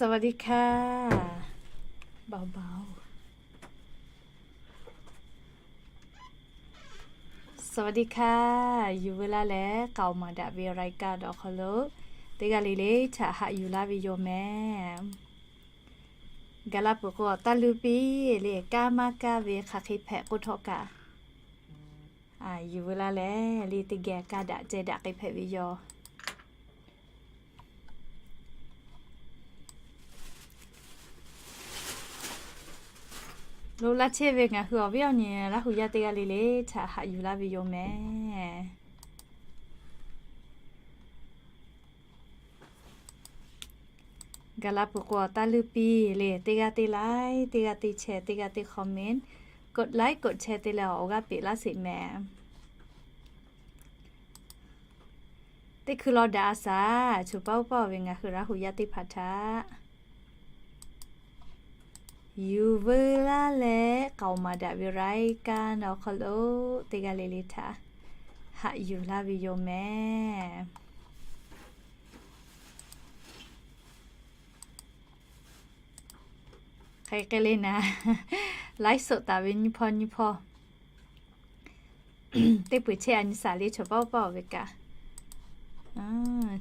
สวัสดีค่ะ เบาๆ สวัสดีค่ะ Yuˬ veu laˇ leh k'aoˍ maˍ daꞈ ve รายการ awˬ hk'aw lo teˇ g'aˇ le le htaꞈ haꞈ yuˬ laˇ ve yoˬ mehˍ. Gaˬ la peuˬ k'o, taˇ luˇ piˇ le, kaˇ maˇ kaˇ ve hk'aˬ hk'e hpehꞈ k'oˆ htawˇ kaꞈ, Yuˬ veu laˇ leh le teˇ geh kaˇ daꞈ ceh daꞈ k'ai hpehꞈ ve yoˬ. Loꞈ la chehˇ ve ngaˬ hui awˬ viˉ awˬ nyi Laˇ hu yaˇ teˇ g'aˇ le le htaꞈ haꞈ yuˬ laˇ ve yoˬ mehˍ. Gaˬ la peuˬ k'o, taˇ luˇ piˇ le, teˇ g'aˇ teˇ like, teˇ g'aˇ teˇ share, teˇ g'aˇ teˇ comment, กดไลค์ กดแชร์ te leh awˬ g'aˇ peꞈ laˇ sheˍ mehˍ. Teˇ hkui law daꞈ a shaˍ, choˬ paˇ oˇ paˇ ve ngaˬ hui Laˇ hu yaˇ teˇ hpaˍ htaꞈ Yuˬ veu laˇ leh k'aoˍ maˍ daꞈ ve รายการ awˬ hk'aw lo teˇ g'aˇ le le htaꞈ haꞈ yuˬ laˇ ve yoˬ mehˍ. Hk'aˬ hk'e le naˍ, ไลฟ์สด taˍ ve nyiˇ hpawˇ nyiˇ hpawˇ teˇ peuˬ chehˇ a nyi shaˍ le, choˬ paˇ oˇ paˇ ve kaꞈ,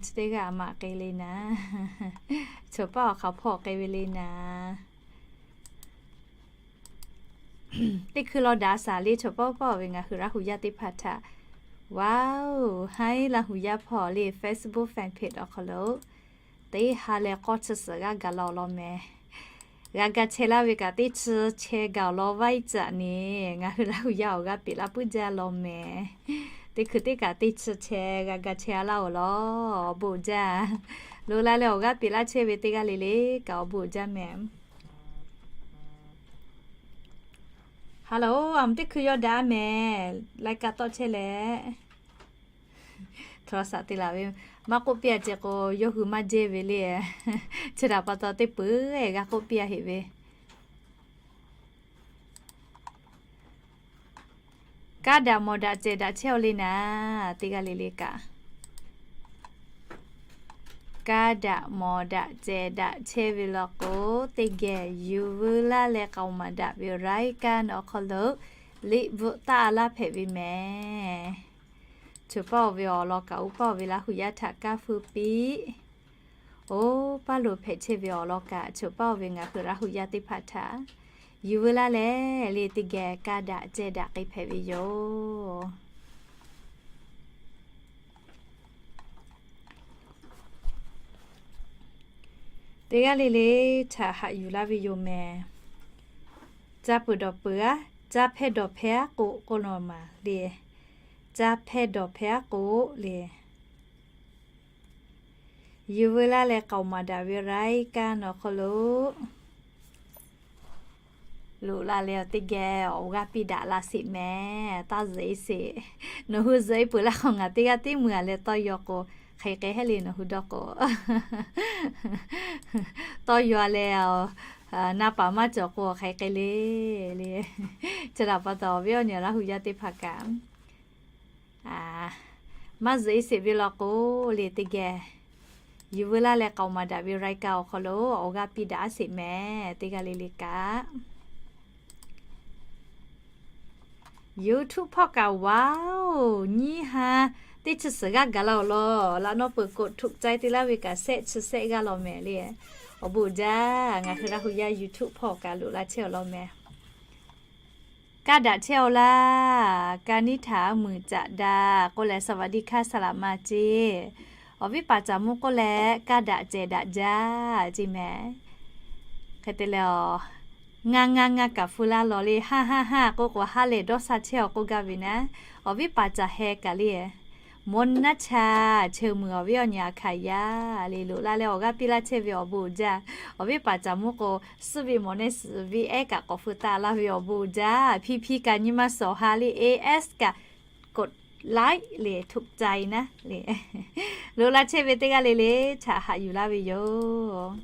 chi teˇ g'aˇ a maꞈ k'e le naˍ, choˬ paˇ awˬ hk'aˬ hpawˇ k'e ve le naˍ. Teˇ hkui law daꞈ a shaˍ le, choˬ paˇ oˇ paˇ ve ngaˬ hui Laˇ hu yaˇ teˇ hpaˍ htaꞈ, Wow, Hi Laˇ hu yaˇ hpawˇ le Facebook fan page awˬ hk'aw lo teˇ ha leh k'awˇ chi suhˍ g'aˇ gaˬ la awˬ lawn mehˍ. G'a ga chehˇ laˇ ve kaꞈ teˇ chi chehˇ gaˬ awˬ lawn vaiˇ caꞈ ni, ngaˬ hui Laˇ hu yaˇ awˬ g'aˇ peꞈ laˇ puiˉ jaˇ law mehˍ. Teˇ hkui teˇ kaꞈ teˇ chi chehˇ g'a ga chehˇ a laˇ awˬ lawn awˬ bon jaˇ. Loꞈ la leh awˬ g'aˇ peꞈ laˇ chehˇ ve teˇ g'aˇ le le kaꞈ awˬ bon jaˇ mehˍ. Hello, a mvuhˇ teˇ hkui yaw daꞈ a mehˍ, รายการ tawˆ chehˇ leh. โทรศัพท์ te laˬ ve, maˇ k'oˆ piˇ a ceh k'o, yawˇ hui maˇ jehˇ ve le. Chi htaꞈ pa taw teˇ peuˬ g'a k'oˆ piˇ a heꞈ ve. Kaˇ daꞈ mawˬ daꞈ cehˬ daꞈ chehˇ aw le naˍ, teˇ g'aˇ le le kaꞈ. Kaˇ daꞈ mawˬ daꞈ cehˬ daꞈ chehˇ ve law k'o, teˇ geh yuˬ veu laˇ leh k'aoˍ maˍ daꞈ ve รายการ awˬ hk'aw lo liꞈ bvuhꞈ taˇ a laˇ hpehꞈ ve mehˍ. Choˬ paˇ oˇ ve awˬ lawn kaꞈ oˇ paˇ oˇ ve Laˇ hu yaˇ htaꞈ kaˇ feu piˇ. Oˇ paˇ lo hpehꞈ chehˇ ve awˬ lawn kaꞈ, choˬ paˇ oˇ ve ngaˬ hui Laˇ hu yaˇ teˇ hpaˍ htaꞈ yuˬ veu laˇ leh le teˇ geh kaˇ daꞈ cehˬ daꞈ k'ai hpehꞈ ve yoˬ. Teˇ g'aˇ le le htaꞈ haꞈ yuˬ laˇ ve yoˬ mehˍ. Ca peuˬ dawˬ peuˬ aˉ, ca hpehˇ dawˬ hpehˇ aˉ k'o k'oˆ law maˍ le. Ca hpehˇ dawˬ hpehˇ aˉ k'o le. Yuˬ veu laˇ leh k'aoˍ maˍ daꞈ ve รายการ awˬ hk'aw lo loꞈ la leh teˇ geh awˬ g'aˇ piˇ daꞈ la sheˍ mehˍ. Taˇ zuhꞈ e sheˍ. Nawˬ hui zuhꞈ e peuˬ laˇ k'o, ngaˬ teˇ g'aˇ teˇ meuˇ a leh tawˇ yaw k'o, hk'aˬ hk'e hehˉ le nawˬ hui dawˇ k'o, tawˇ yaw leh na paˍ maˇ cawˬ k'o, hk'aˬ hk'e le le. Chi htaꞈ pa taw awˬ viˉ awˬ nyi Laˇ hu yaˇ teˇ hpaˍ kaꞈ, maˇ zuhꞈ e sheˍ ve law k'o le teˇ geh yuˬ veu laˇ leh k'aoˍ maˍ daꞈ ve รายการ awˬ hk'aw lo awˬ g'aˇ piˇ daꞈ a sheˍ mehˍ. Teˇ g'aˇ le le kaꞈ YouTube hpawˇ kaꞈ, wow, nyiˇ ha teˇ chi suhˍ g'aˇ gaˬ la awˬ lawn. Laꞈ nawˉ peuˬ กดถูกใจ te laˇ ve kaꞈ shehˆ chi shehˆ g'aˇ law mehˍ le. Awˬ bon jaˇ, ngaˬ hui Laˇ hu yaˇ YouTube hpawˇ kaꞈ loꞈ la chehˇ awˬ lawn mehˍ. Kaˇ daꞈ chehˇ aw laˇ, ka niˉ htaꞈ muiˬ caꞈ daꞈ k'oˆ leh สวัสดีค่ะ สลามมา ceˇ. Awˬ viˉ paˍ caˍ mvuhˇ k'oˆ leh kaˇ daꞈ cehˬ daꞈ jaˇ ceˇ mehˍ. Hk'e te leh, ngaˇ ngaˇ ngaˇ kaꞈ fu laˇ law le, haˇ haˇ haˇ k'oˆ k'o ha lehˬ dawˇ sha chehˇ aw k'oˆ gaˇ ve naˉ. Awˬ viˉ paˍ caˍ heh kaꞈ le, มนต์ณชา cheu muiˬ awˬ viˉ awˬ nyi a hkaˍ yaˇ le, loꞈ la leh awˬ g'aˇ piˇ laˇ chehˇ ve awˬ bon jaˇ. Awˬ viˉ paˍ caˍ mvuhˇ k'o, suhˉ ve mawˬ nehˇ suhˍ ve ehˉ kaꞈ k'awꞈ feu taˍ laˇ ve awˬ bon jaˇ. Piˇ piˇ kaꞈ nyi ma suhˍ awˬ ha le, A S kaꞈ กดไลค์ le ถูกใจ naˉ le. Loꞈ la chehˇ ve teˇ g'aˇ le le htaꞈ haꞈ yuˬ laˇ ve yoˬ.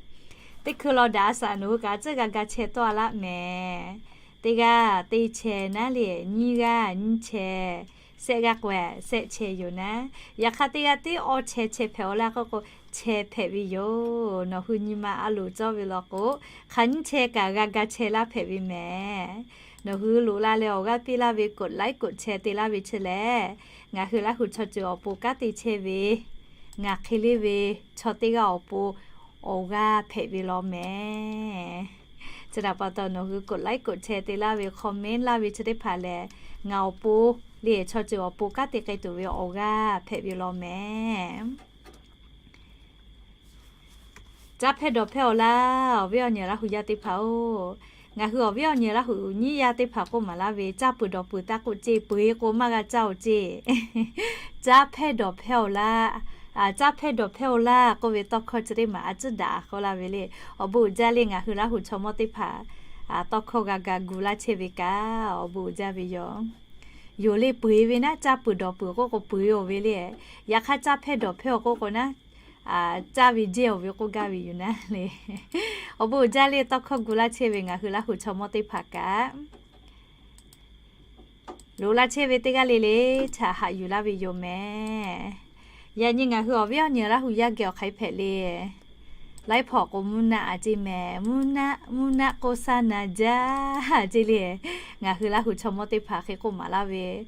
Teˇ hkui law daꞈ a shaꞈ nawˬ hui kaꞈ tcuhˉ g'a ga chehˇ tawˆ a laˇ mehˍ. Teˇ g'aˇ teˇ chehˇ naˉ le, nyiˇ g'aˇ nyiˇ chehˇ, Shehˆ g'aˇ k'o-e, shehˆ chehˇ yoˬ naˉ. Yaꞈ hk'aˇ teˇ g'aˇ tiˉ awˇ chehˇ chehˇ hpehꞈ-aw laˇ k'oˆ k'o, chehˇ hpehꞈ ve yoˬ. Nawˬ hui nyi ma a loˍ cawˇ ve law k'o, hk'aˬ nyiˇ chehˇ kaꞈ g'a ga chehˇ laˇ hpehꞈ ve mehˍ. Nawˬ hui loꞈ la leh awˬ g'aˇ piˇ laˇ ve กดไลค์ กดแชร์ te laˇ ve chi lehˬ, ngaˬ hui Laˇ huˍ chaw ceuˬ awˬ pon kanˉ te chehˇ ve, ngaˬ hk'e le ve chaw teˇ g'aˇ awˬ pon awˬ g'aˇ hpehꞈ ve law mehˍ. Chi htaꞈ pa taw nawˬ hui กดไลค์ กดแชร์ te laˇ ve, comment laˇ ve chi teˇ hpaˍ lehˬ, ngaˬ awˬ pon le chaw ceuˬ awˬ pon kanˉ te k'ai tuˬ ve awˬ g'aˇ hpehꞈ ve law mehˍ. Caˇ hpehˇ dawˬ hpehˇ-aw laˇ, awˬ viˉ awˬ nyi Laˇ huˍ yaˇ teˇ hpaˍ-oˬ, ngaˬ hui awˬ viˉ awˬ nyi Laˇ huˍ nyiˇ yaˇ teˇ hpaˍ k'oˆ maˍ laˇ ve, caˇ peuˬ dawˬ peuˬ taˇ k'oˆ ceˇ, peuˬ-e k'o maˇ g'a caˇ-oˬ ceˇ. Caˇ hpehˇ dawˬ hpehˇ-aw laˇ, caˇ hpehˇ dawˬ hpehˇ-aw laˇ k'oˆ ve tawˇ hkawˇ chi teˇ maˬ a ciˉ daꞈ k'oˆ laˇ ve le. Awˬ bon uiˍ jaˇ le, ngaˬ hui Laˇ huˍ chaw mawˇ teˇ hpaˍ tawˇ hkawˇ g'a ga gu laˇ chehˇ ve kaꞈ awˬ bon uiˍ jaˇ ve yoˬ. Yoˬ le, peuˬ-e ve naˉ, caˇ peuˬ dawˬ peuˬ k'oˆ k'o peuˬ-e-aw ve le. Yaꞈ hk'aˇ caˇ hpehˇ dawˬ hpehˇ-aw k'oˆ k'o naˉ, caˇ ve jehˇ-aw ve k'oˆ gaˇ ve yoˬ naˉ le. Awˬ bon uiˍ jaˇ le, tawˇ hkawˇ gu laˇ chehˇ ve ngaˬ hui Laˇ huˍ chaw mawˇ teˇ hpaˍ kaꞈ, loꞈ la chehˇ ve teˇ g'aˇ le le htaꞈ haꞈ yuˬ laˇ ve yoˬ mehˍ. Yaꞈ nyi ngaˬ hui awˬ viˉ awˬ nyi Laˇ huˍ yaˇ geh awˬ hk'aˬ hk'e hpehꞈ le. Laiˉ hpaw k'o mvuhˇ naˆ a ceˇ mehˍ, mvuhˇ naˆ k'oˆ saˇ na jaˇ ceˇ le. Ngaˬ hui Laˇ huˍ chaw mawˇ teˇ hpaˍ hk'e k'oˆ maˍ laˇ ve,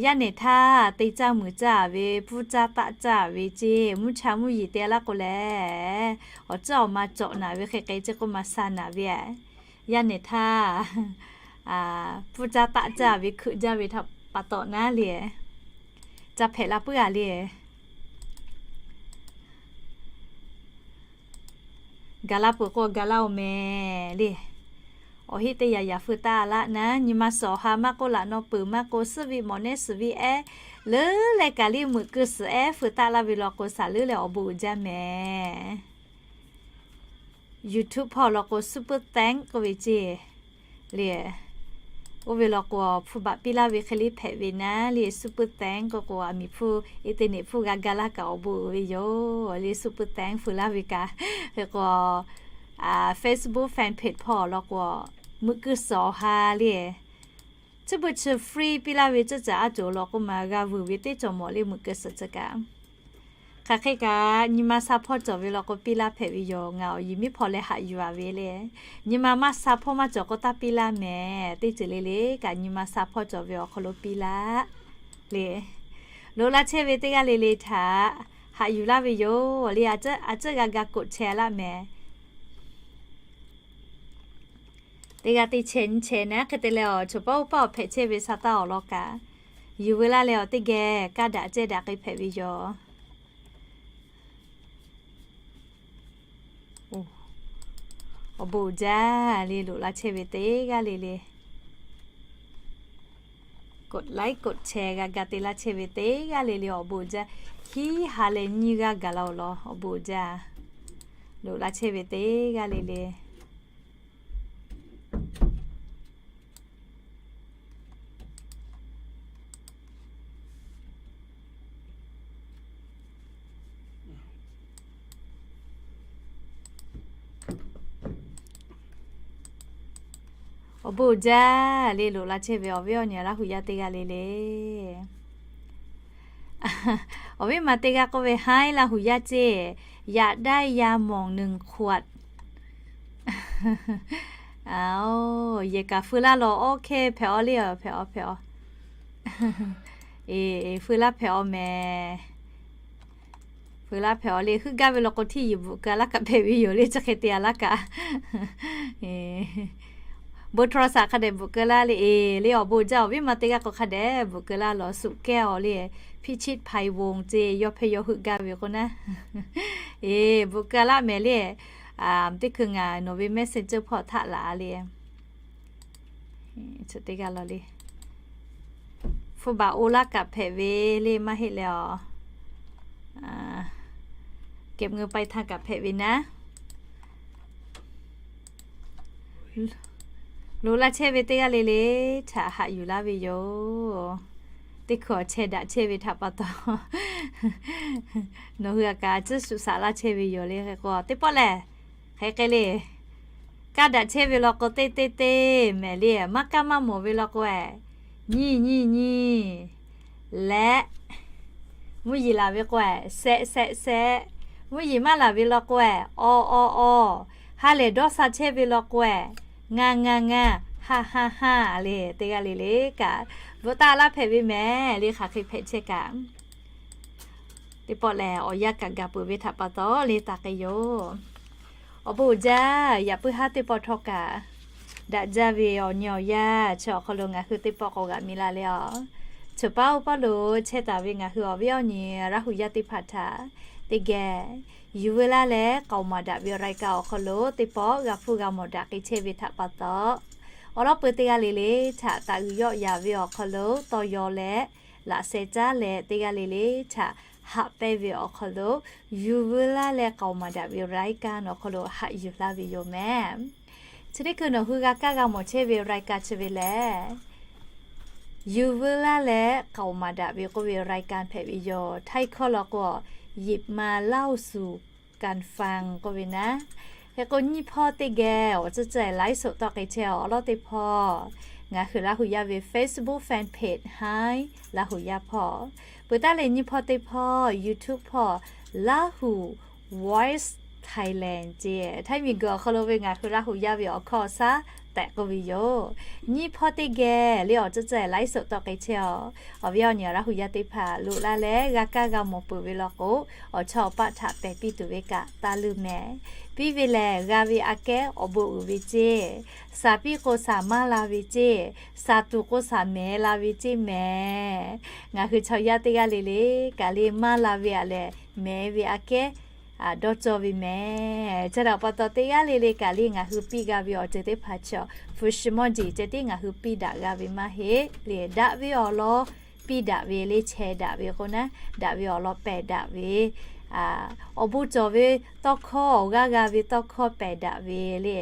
yaˇ nehˬ htaˇ te caˇ muiˬ caˇ ve, pfuhˇ caˇ taˆ caˇ ve ceˇ, mvuhˇ cha mvuhˇ yeˬ te laˇ k'o lehˬ, awˬ ceuˬ awˬ ma cawꞈ naˍ ve hk'e hk'e ceˇ k'oˆ maˍ saˇ naˍ ve, yaˇ nehˬ htaˇ pfuhˇ caˇ taˆ caˇ ve hkeuꞈ jaˇ ve htaꞈ pa taw naˉ le, caˇ hpehꞈ la puiˉ-a le. Gaˬ la peuˬ k'o gaˬ laˇ-oˬ mehˍ le. Awˬ heˆ teˇ yaꞈ yaꞈ feu taˆ laˇ naˉ, nyi ma suhˍ awˬ ha maˇ k'oˆ, laꞈ naw peuˬ maˇ k'oˆ, suhˆ ve mawˬ nehˉ suhˍ ve ehˉ leuˉ leh kaꞈ le, meuꞈ keu suhˍ ehˉ feu taˆ laˇ ve law k'o, saˍ leuˉ leh awˬ bon uiˍ jaˇ mehˍ. YouTube hpawˇ law k'o Super Thanks k'oˆ ve ceˇ le. Oˇ ve law k'o, hpu baꞈ piˇ laˇ ve hk'e le hpehꞈ ve naˉ le, Super Thanks k'oˆ k'o, aˬ miˍ hpu, internet hpu g'a ga laˇ kaꞈ awˬ bon uiˍ ve yoˬ le, Super Thanks feu laˇ ve kaꞈ. Hk'e k'o, Facebook fan page hpawˇ law k'o, meuꞈ keu suhˍ awˬ ha le, chi beuꞈ chi free piˇ laˇ ve ceuˬ caˬ a cawˬ law k'o maˬ g'a vuiˬ ve teˇ cawˬ mawˬ le, meuꞈ keu suhˍ chi kaꞈ. Hk'aˬ hk'e kaꞈ nyi ma sha hpawˇ cawˬ ve law k'o piˇ laˇ hpehꞈ ve yoˬ. Ngaˬ awˬ yiˬ miˉ hpawˇ leh haꞈ yuˬ-a ve le. Nyi ma maˇ sha hpawˇ maˇ cawˬ k'o taˇ piˇ laˇ mehˍ. Teˇ ceuˬ le le kaꞈ nyi ma sha hpawˇ cawˬ ve awˬ hk'aw lo piˇ laˇ le. Loꞈ la chehˇ ve teˇ g'aˇ le le htaꞈ haꞈ yuˬ laˇ ve yoˬ le. A ciˉ g'a ga koꞈ chehˇ laˇ mehˍ. Teˇ g'aˇ teˇ chehˇ nyiˇ chehˇ naˉ hk'e te leh awˬ choˬ paˉ oˇ paˉ awˬ hpehꞈ chehˇ ve sha taˇ awˬ lawn kaꞈ, yuˬ veu laˇ leh awˬ teˇ geh kaˇ daꞈ cehˇ daꞈ k'ai hpehꞈ ve yoˬ. Awˬ bon uiˍ jaˇ le, loꞈ la chehˇ ve teˇ g'aˇ le le, koꞈ laiˉ koꞈ chehˇ g'a ga te laˇ chehˇ ve teˇ g'aˇ le le awˬ bon uiˍ jaˇ. Hiˉ ha leh nyiˇ g'aˇ gaˬ la-oˬ law awˬ bon uiˍ jaˇ. Loꞈ la chehˇ ve teˇ g'aˇ le le awˬ bon uiˍ jaˇ le, loꞈ la chehˇ ve awˬ viˉ awˬ nyi Laˇ huˍ yaˇ teˇ g'aˇ le le. Awˬ viˉ ma teˇ g'aˇ k'oˆ ve, Hi Laˇ huˍ yaˇ ceˇ, อยากได้ยาหม่องหนึ่งขวด. Yehˬ kaꞈ feu laˇ law, OK, hpehꞈ-aw le, hpehꞈ-aw, hpehꞈ-aw. Eˬ, feu laˇ hpehꞈ-aw mehˍ. Feu laˇ hpehꞈ-aw le, heuˆ gaˇ ve law k'o hteˇ yiˍ bvuhꞈ keu-a laˇ kaꞈ hpehꞈ ve yoˬ le, chi hk'e te-a laˇ kaꞈ. Bon htaw shaꞈ hk'a dehꞈ bvuhꞈ keu laˇ le, eˬ le, awˬ bon jaˇ. Awˬ viˉ ma teˇ g'aˇ k'o hk'a dehꞈ bvuhꞈ keu laˇ law, สุแก้ว le, พิชิตไพวงศ์ ceˇ, yawˇ hpehˇ yawˇ heuˆ gaˇ ve k'o naˉ. Eˬ, bvuhꞈ keu-a laˇ mehˍ le. Teˇ hkui ngaˬ nawˬ ve Messenger hpawˇ htaꞈ laꞈ le. Chi teˇ g'aˇ law le. Hpu baˬ oˇ laˇ kaꞈ hpehꞈ ve le, maˇ heˆ leh-aˬ, เก็บเงินปลายทาง kaꞈ hpehꞈ ve naˉ. Loꞈ la chehˇ ve teˇ g'aˇ le le htaꞈ haꞈ yuˬ laˇ ve yoˬ. Teˇ hkui awˬ chehˇ daꞈ chehˇ ve htaꞈ pa taw, nawˬ hui a kaꞈ a ciˉ shuˍ shaꞈ laˇ chehˇ ve yoˬ le. Hk'e k'o teˇ pawˆ lehˬ, hk'e k'ai le, kaˇ daꞈ chehˇ ve law k'o teˇ teˇ teˇ mehˍ le. Maˇ kaˇ maˇ mawˬ ve law k'o, nyiˇ nyiˇ nyiˇ leh, mvuhˇ yeˬ laˬ ve k'o, shehˆ shehˆ shehˆ. Mvuhˇ yeˬ maˇ laˬ ve law k'o, aw aw aw. Ha lehˬ dawˇ sha chehˇ ve law k'o, ngaˇ ngaˇ ngaˇ, haˆ haˆ haˆ le. Teˇ g'aˇ le le kaꞈ bvuhꞈ taˍ laˇ hpehꞈ ve mehˍ le. Hk'aˬ hk'e hpehꞈ chehˇ kaꞈ, teˇ pawˆ lehˬ awˬ yanˇ kaꞈ gaˬ peuˬ ve htaꞈ pa taw le taˍ k'ai yoˬ. Awˬ bon uiˍ jaˇ. Yaꞈ puiˉ haˉ teˇ pawˆ htawˇ kaꞈ daꞈ jaˇ ve awˬ nyi awˬ yanˇ chi awˬ hk'aw lo ngaˬ hui teˇ pawˆ k'awꞈ g'aꞈ mi la leh a, Chaw paˉ oˇ paˉ lo chehˇ taˍ ve ngaˬ hui awˬ viˉ awˬ nyi Laˇ hu yaˇ teˇ hpaˍ htaꞈ teˇ geh yuˬ veu laˇ leh k'aoˍ maˍ daꞈ ve awˬ รายการ awˬ hk'aw lo teˇ pawˆ g'a hpfuhˇ g'a mawˬ daꞈ k'ai chehˇ ve htaꞈ pa taw, awˬ lawn peuˬ teˇ g'aˇ le le htaꞈ taˍ uiˍ yawˆ yaˍ ve awˬ hk'aw lo tawˇ yaw leh, laꞈ sheh caˉ leh teˇ g'aˇ le le htaꞈ haꞈ pehnˇ ve awˬ hk'aw lo yuˬ veu laˇ leh k'aoˍ maˍ daꞈ ve รายการ awˬ hk'aw lo haꞈ yuˬ laˇ ve yoˬ mehˍ. Chi teˇ hkui nawˬ hui g'a kaˇ g'a mawˬ chehˇ ve รายการ chi ve lehˬ, yuˬ veu laˇ leh k'aoˍ maˍ daꞈ ve k'oˆ ve รายการ hpehꞈ ve yoˬ. Htaiˇ hkawˇ law k'o, หยิบมาเล่าสู่กันฟัง k'oˆ ve naˉ. Hk'e k'o nyiˇ hpawˇ teˇ geh awˬ tcuhˉ tcuhˉ laiˉ soꞈ tawˆ k'ai chehˇ awˬ lawn teˇ hpawˇ, ngaˬ hui Laˇ hu yaˇ ve Facebook fan page Hi Laˇ hu yaˇ hpawˇ, peuˬ taˉ leh nyiˇ hpawˇ teˇ hpawˇ YouTube hpawˇ Lahu Voice Thailand ce. Htaiˇ miˬguiˬ awˬ hk'aw lo ve ngaˬ hui Laˇ hu yaˇ ve awˬ hkawˇ awˬ shaˉ tehꞈ k'oˆ ve yoˬ. Nyiˇ hpawˇ teˇ geh le awˬ tcuhˉ tcuhˉ laiˉ soꞈ tawˆ k'ai chehˇ a. Awˬ viˉ awˬ nyi Laˇ hu yaˇ teˇ hpaˍ loꞈ laˇ leh g'a kaˇ g'a mawˬ peuˬ ve law k'o, awˬ chawˇ awˬ paˆ htaꞈ pehˬ piˇ tuˬ ve kaꞈ taˇ leuˇ mehˍ. Piˇ ve lehˬ g'a ve aꞈ kehˉ awˬ bon uiˍ ve ce. Shaˍ piˇ k'o shaˍ maˇ la ve ce. Shaˍ tuˬ k'o shaˍ mehˍ la ve ce mehˍ. Ngaˬ hui chaw yaˇ teˇ g'aˇ le le kaꞈ le maˇ la ve aꞈ lehˬ mehˍ ve aꞈ kehˉ dawˇ cawˇ ve mehˍ. Chi htaꞈ pa taw teˇ g'aˇ le le kaꞈ le ngaˬ hui piˇ g'a ve awˬ ceuˬ teˇ hpaˍ chaw hpu shi mawˇ jeˬ ceh tiˉ ngaˬ hui piˇ daꞈ g'a ve maˇ heˆ le. Daꞈ ve awˬ lawn piˇ daꞈ ve le, chehˇ daꞈ ve k'o naˉ, daꞈ ve awˬ lawn pehˬ daꞈ ve, awˬ bon cawˬ ve tawˇ hkawˇ, awˬ g'aˇ g'a ve tawˇ hkawˇ pehˬ daꞈ ve le.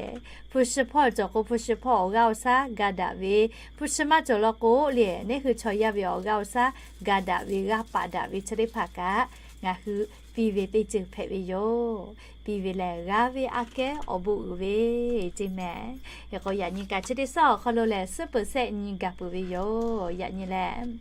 Hpu shi hpawˇ cawˬ k'o hpu shi hpawˇ awˬ g'aˇ awˬ shaˉ ga daꞈ ve, hpu shi maˇ cawˬ law k'o le, neˉ hui chaw yaˇ ve awˬ g'aˇ awˬ shaˉ ga daꞈ ve, g'aˇ paˍ daꞈ ve chi teˇ hpaˍ kaꞈ ngaˬ hui piˇ ve teˇ ceuˬ hpehꞈ ve yoˬ. Piˇ ve lehˬ g'a ve aꞈ kehˉ awˬ bon uiˍ ve ce mehˍ. Hk'e k'o yaꞈ nyi kaꞈ chi teˇ shaˉ awˬ hk'aw lo lehˬ suhˉ peuˬ sehˆ nyi gaˬ peuˬ ve yoˬ. Yaꞈ nyi lehˬ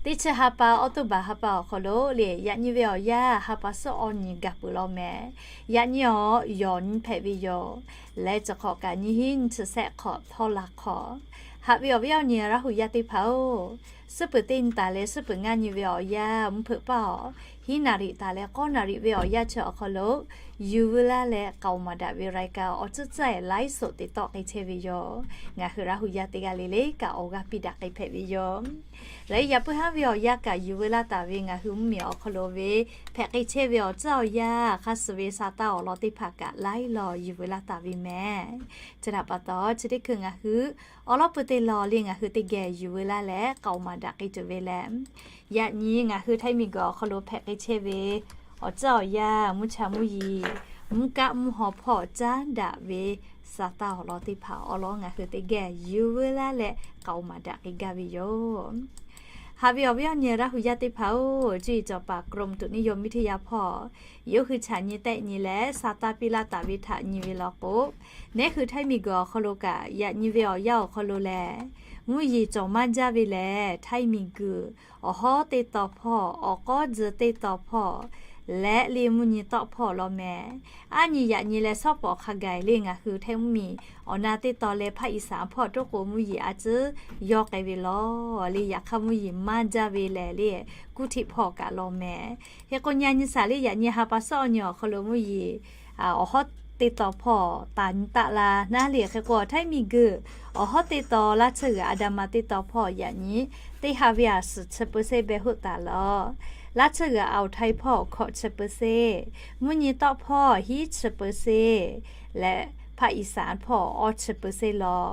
teˇ chi ha pa October ha pa awˬ hk'aw lo le, yaꞈ nyi ve awˬ yanˇ ha pa suhˉ awˬ nyi gaˬ peuˬ law mehˍ. Yaꞈ nyi awˬ yawˬ nyi hpehꞈ ve yoˬ. Leh chi hk'awꞈ kaꞈ nyi hiˉ nyi chi sehˆ hk'awꞈ htawˇ la hk'awꞈ, haꞈ ve awˬ viˉ awˬ nyi Laˇ hu yaˇ teˇ hpaˍ-oˬ, suhˉ peuˬ teˇ nyi taˍ leh suhˉ peuˬ ngaˇ nyi ve awˬ yanˇ mvuhˇ hpeuꞈ paˇ awˬ hiˉ naˍ riˍ taˍ leh k'awˇ naˍ riˍ ve awˬ yanˇ chi awˬ hk'aw lo yuˬ veu laˇ leh k'aoˍ maˍ daꞈ ve รายการ awˬ tcuhˉ tcuhˉ laiˉ soꞈ te tawˆ k'ai chehˇ ve yoˬ. Ngaˬ hui Laˇ hu yaˇ teˇ g'aˇ le le kaꞈ awˬ g'aˇ piˇ daꞈ k'ai hpehꞈ ve yoˬ. Leh yaꞈ puiˉ haˉ ve awˬ yanˇ kaꞈ yuˬ veu laˇ taˍ ve ngaˬ hui mvuhˇmiˬ awˬ hk'aw lo ve hpehꞈ k'ai chehˇ ve awˬ tcuhˉ awˬ yanˇ hk'aˇ suh ve sa taˇ awˬ lawn teˇ hpaˍ kaꞈ laiˉ law yuˬ veu laˇ taˍ ve mehˍ. Chi htaꞈ pa taw chi teˇ hkui ngaˬ hui awˬ lawn peuˬ te law le ngaˬ hui teˇ geh yuˬ veu laˇ leh k'aoˍ maˍ daꞈ k'ai tuˬ ve lehˬ, yaꞈ nyi ngaˬ hui Htaiˇ miˬguiˬ awˬ hk'aw lo hpehꞈ k'ai chehˇ ve awˬ tcuhˉ awˬ yanˇ mvuhˇ cha mvuhˇ yeˬ, mvuhˇ kaˆ mvuhˇ haw hpawˇ caˉ daꞈ ve sa taˇ awˬ lawn teˇ hpaˍ awˬ lawn ngaˬ hui teˇ geh yuˬ veu laˇ leh k'aoˍ maˍ daꞈ k'ai gaˇ ve yoˬ. Haꞈ ve awˬ viˉ awˬ nyi Laˇ hu yaˇ teˇ hpaˍ-oˬ, cuˇ yiˍ cawˬ paˍ กรมอุตุนิยมวิทยา hpawˇ yawˇ hui chaꞈ nyi tehˆ nyi leh sa taˇ piˇ laˇ taˍ ve htaꞈ nyi ve law k'o, neˉ hui Htaiˇ miˬguiˬ awˬ hk'aw lo kaꞈ yaꞈ nyi ve awˬ yanˇ awˬ hk'aw lo lehˬ, mvuhˇ yeˬ cawˬ maˇ jaˇ ve lehˬ Htaiˇ miˬguiˬ awˬ hawˉ teˇ taw hpawˇ, awˬ k'awˉ tzuh teˇ taw hpawˇ, leh le mvuhˇ nyi tawˆ hpawˇ law mehˍ. Aˉ nyi yaꞈ nyi leh shawˉ pawˍ hk'a gaˬ le ngaˬ hui Htaiˇ mvuhˇmiˬ awˬ na teˇ taw leh hpaˇ iˍ saˍ hpawˇ toˉ k'o mvuhˇ yeˬ a tcuhˉ yawˇ k'ai ve law le. Yaꞈ hk'aˇ mvuhˇ yeˬ maˇ jaˇ ve lehˬ le kuˇ hteꞈ hpawˇ kaꞈ law mehˍ. Hk'e k'o nyi a nyi shaˍ le yaꞈ nyi ha pa suhˉ awˬ nyi awˬ hk'aw lo mvuhˇ yeˬ awˬ hawˉ teˇ taw hpawˇ taˍ nyi taˆ la naˉ le. Hk'e k'o Htaiˇ miˬguiˬ awˬ hawˉ teˇ taw laˇ tsuhˇ g'uiˬ a da ma teˇ taw hpawˇ yaꞈ nyi teˇ ha ve a suhˍ chi เปอร์เซ็นต์ beh hoˆ taˍ law. Laˇ tsuhˇ g'uiˬ a awˬ Htaiˇ hpawˇ hkawꞈ chi เปอร์เซ็นต์, mvuhˇ nyi tawˆ hpawˇ hiˉ chi เปอร์เซ็นต์ leh hpaˇ iˍ saˍ hpawˇ awˇ chi เปอร์เซ็นต์ law.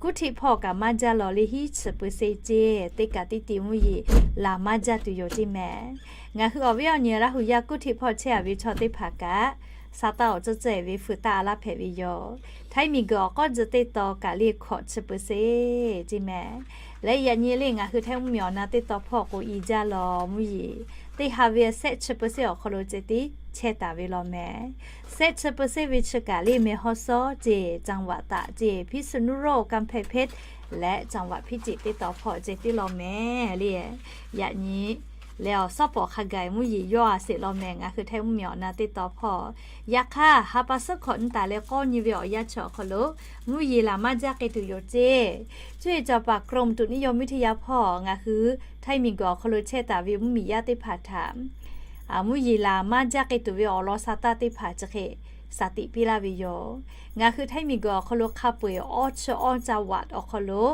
Kuˇ hteꞈ hpawˇ kaꞈ maˇ jaˇ law le hiˉ chi เปอร์เซ็นต์ ce. Teˇ kaꞈ teˇ ti mvuhˇ yeˬ laˬ maˇ jaˇ tuˬ yoˬ ceˇ mehˍ. Ngaˬ hui awˬ viˉ awˬ nyi Laˇ hu yaˇ kuˇ hteꞈ hpawˇ chehˇ a ve chaw teˇ hpaˍ kaꞈ sa taˇ awˬ tcuhˉ tcuhˉ ve fuiˍ taˇ a laˇ hpehꞈ ve yoˬ. Htaiˇ miˬguiˬ awˬ k'awˉ tzuh teˇ taw kaꞈ le hkawꞈ chi เปอร์เซ็นต์ ceˇ mehˍ. Leh yaꞈ nyi le ngaˬ hui Htaiˇ mvuhˇmiˬ awˬ na teˇ taw hpawˇ k'o i jaˇ law mvuhˇ yeˬ teˇ ha ve a shehˆ chi เปอร์เซ็นต์ awˬ hk'aw lo ceh tiˉ chehˇ taˍ ve law mehˍ. Shehˆ chi เปอร์เซ็นต์ ve chi kaꞈ le meh hawˇ sawˉ ceˇ, จังหวัดตาก ceˇ, พิษณุโลก กำแพงเพชร leh จังหวัดพิจิตร teˇ taw hpawˇ ceh tiˉ law mehˍ le. Yaꞈ nyi leh awˬ suhˉ pawˍ hk'a gaˬ mvuhˇ yeˬ yawˇ a sheˍ law mehˍ, ngaˬ hui Htaiˇ mvuhˇmiˬ awˬ na teˇ taw hpawˇ. Yaꞈ hk'aˇ, ha pa suhˉ hkawꞈ nyi taˍ leh k'awˇ nyi ve awˬ yanˇ chi awˬ hk'aw lo mvuhˇ yeˬ laˬ maˇ jaˇ k'e tuˬ yoˬ ceˇ. Cuˇ yiˍ cawˬ paˍ กรมอุตุนิยมวิทยา hpawˇ ngaˬ hui Htaiˇ miˬguiˬ awˬ hk'aw lo chehˇ taˍ ve mvuhˇmiˬ yaˇ teˇ hpaˍ htaꞈ mvuhˇ yeˬ laˬ maˇ jaˇ k'e tuˬ ve awˬ lawn sa taˇ teˇ hpaˍ chi hk'e shaˍ tiꞈ piˇ laˇ ve yoˬ. Ngaˬ hui Htaiˇ miˬguiˬ awˬ hk'aw lo hk'a peu-eˬ awˇ chi awˇ จังหวัด awˬ hk'aw lo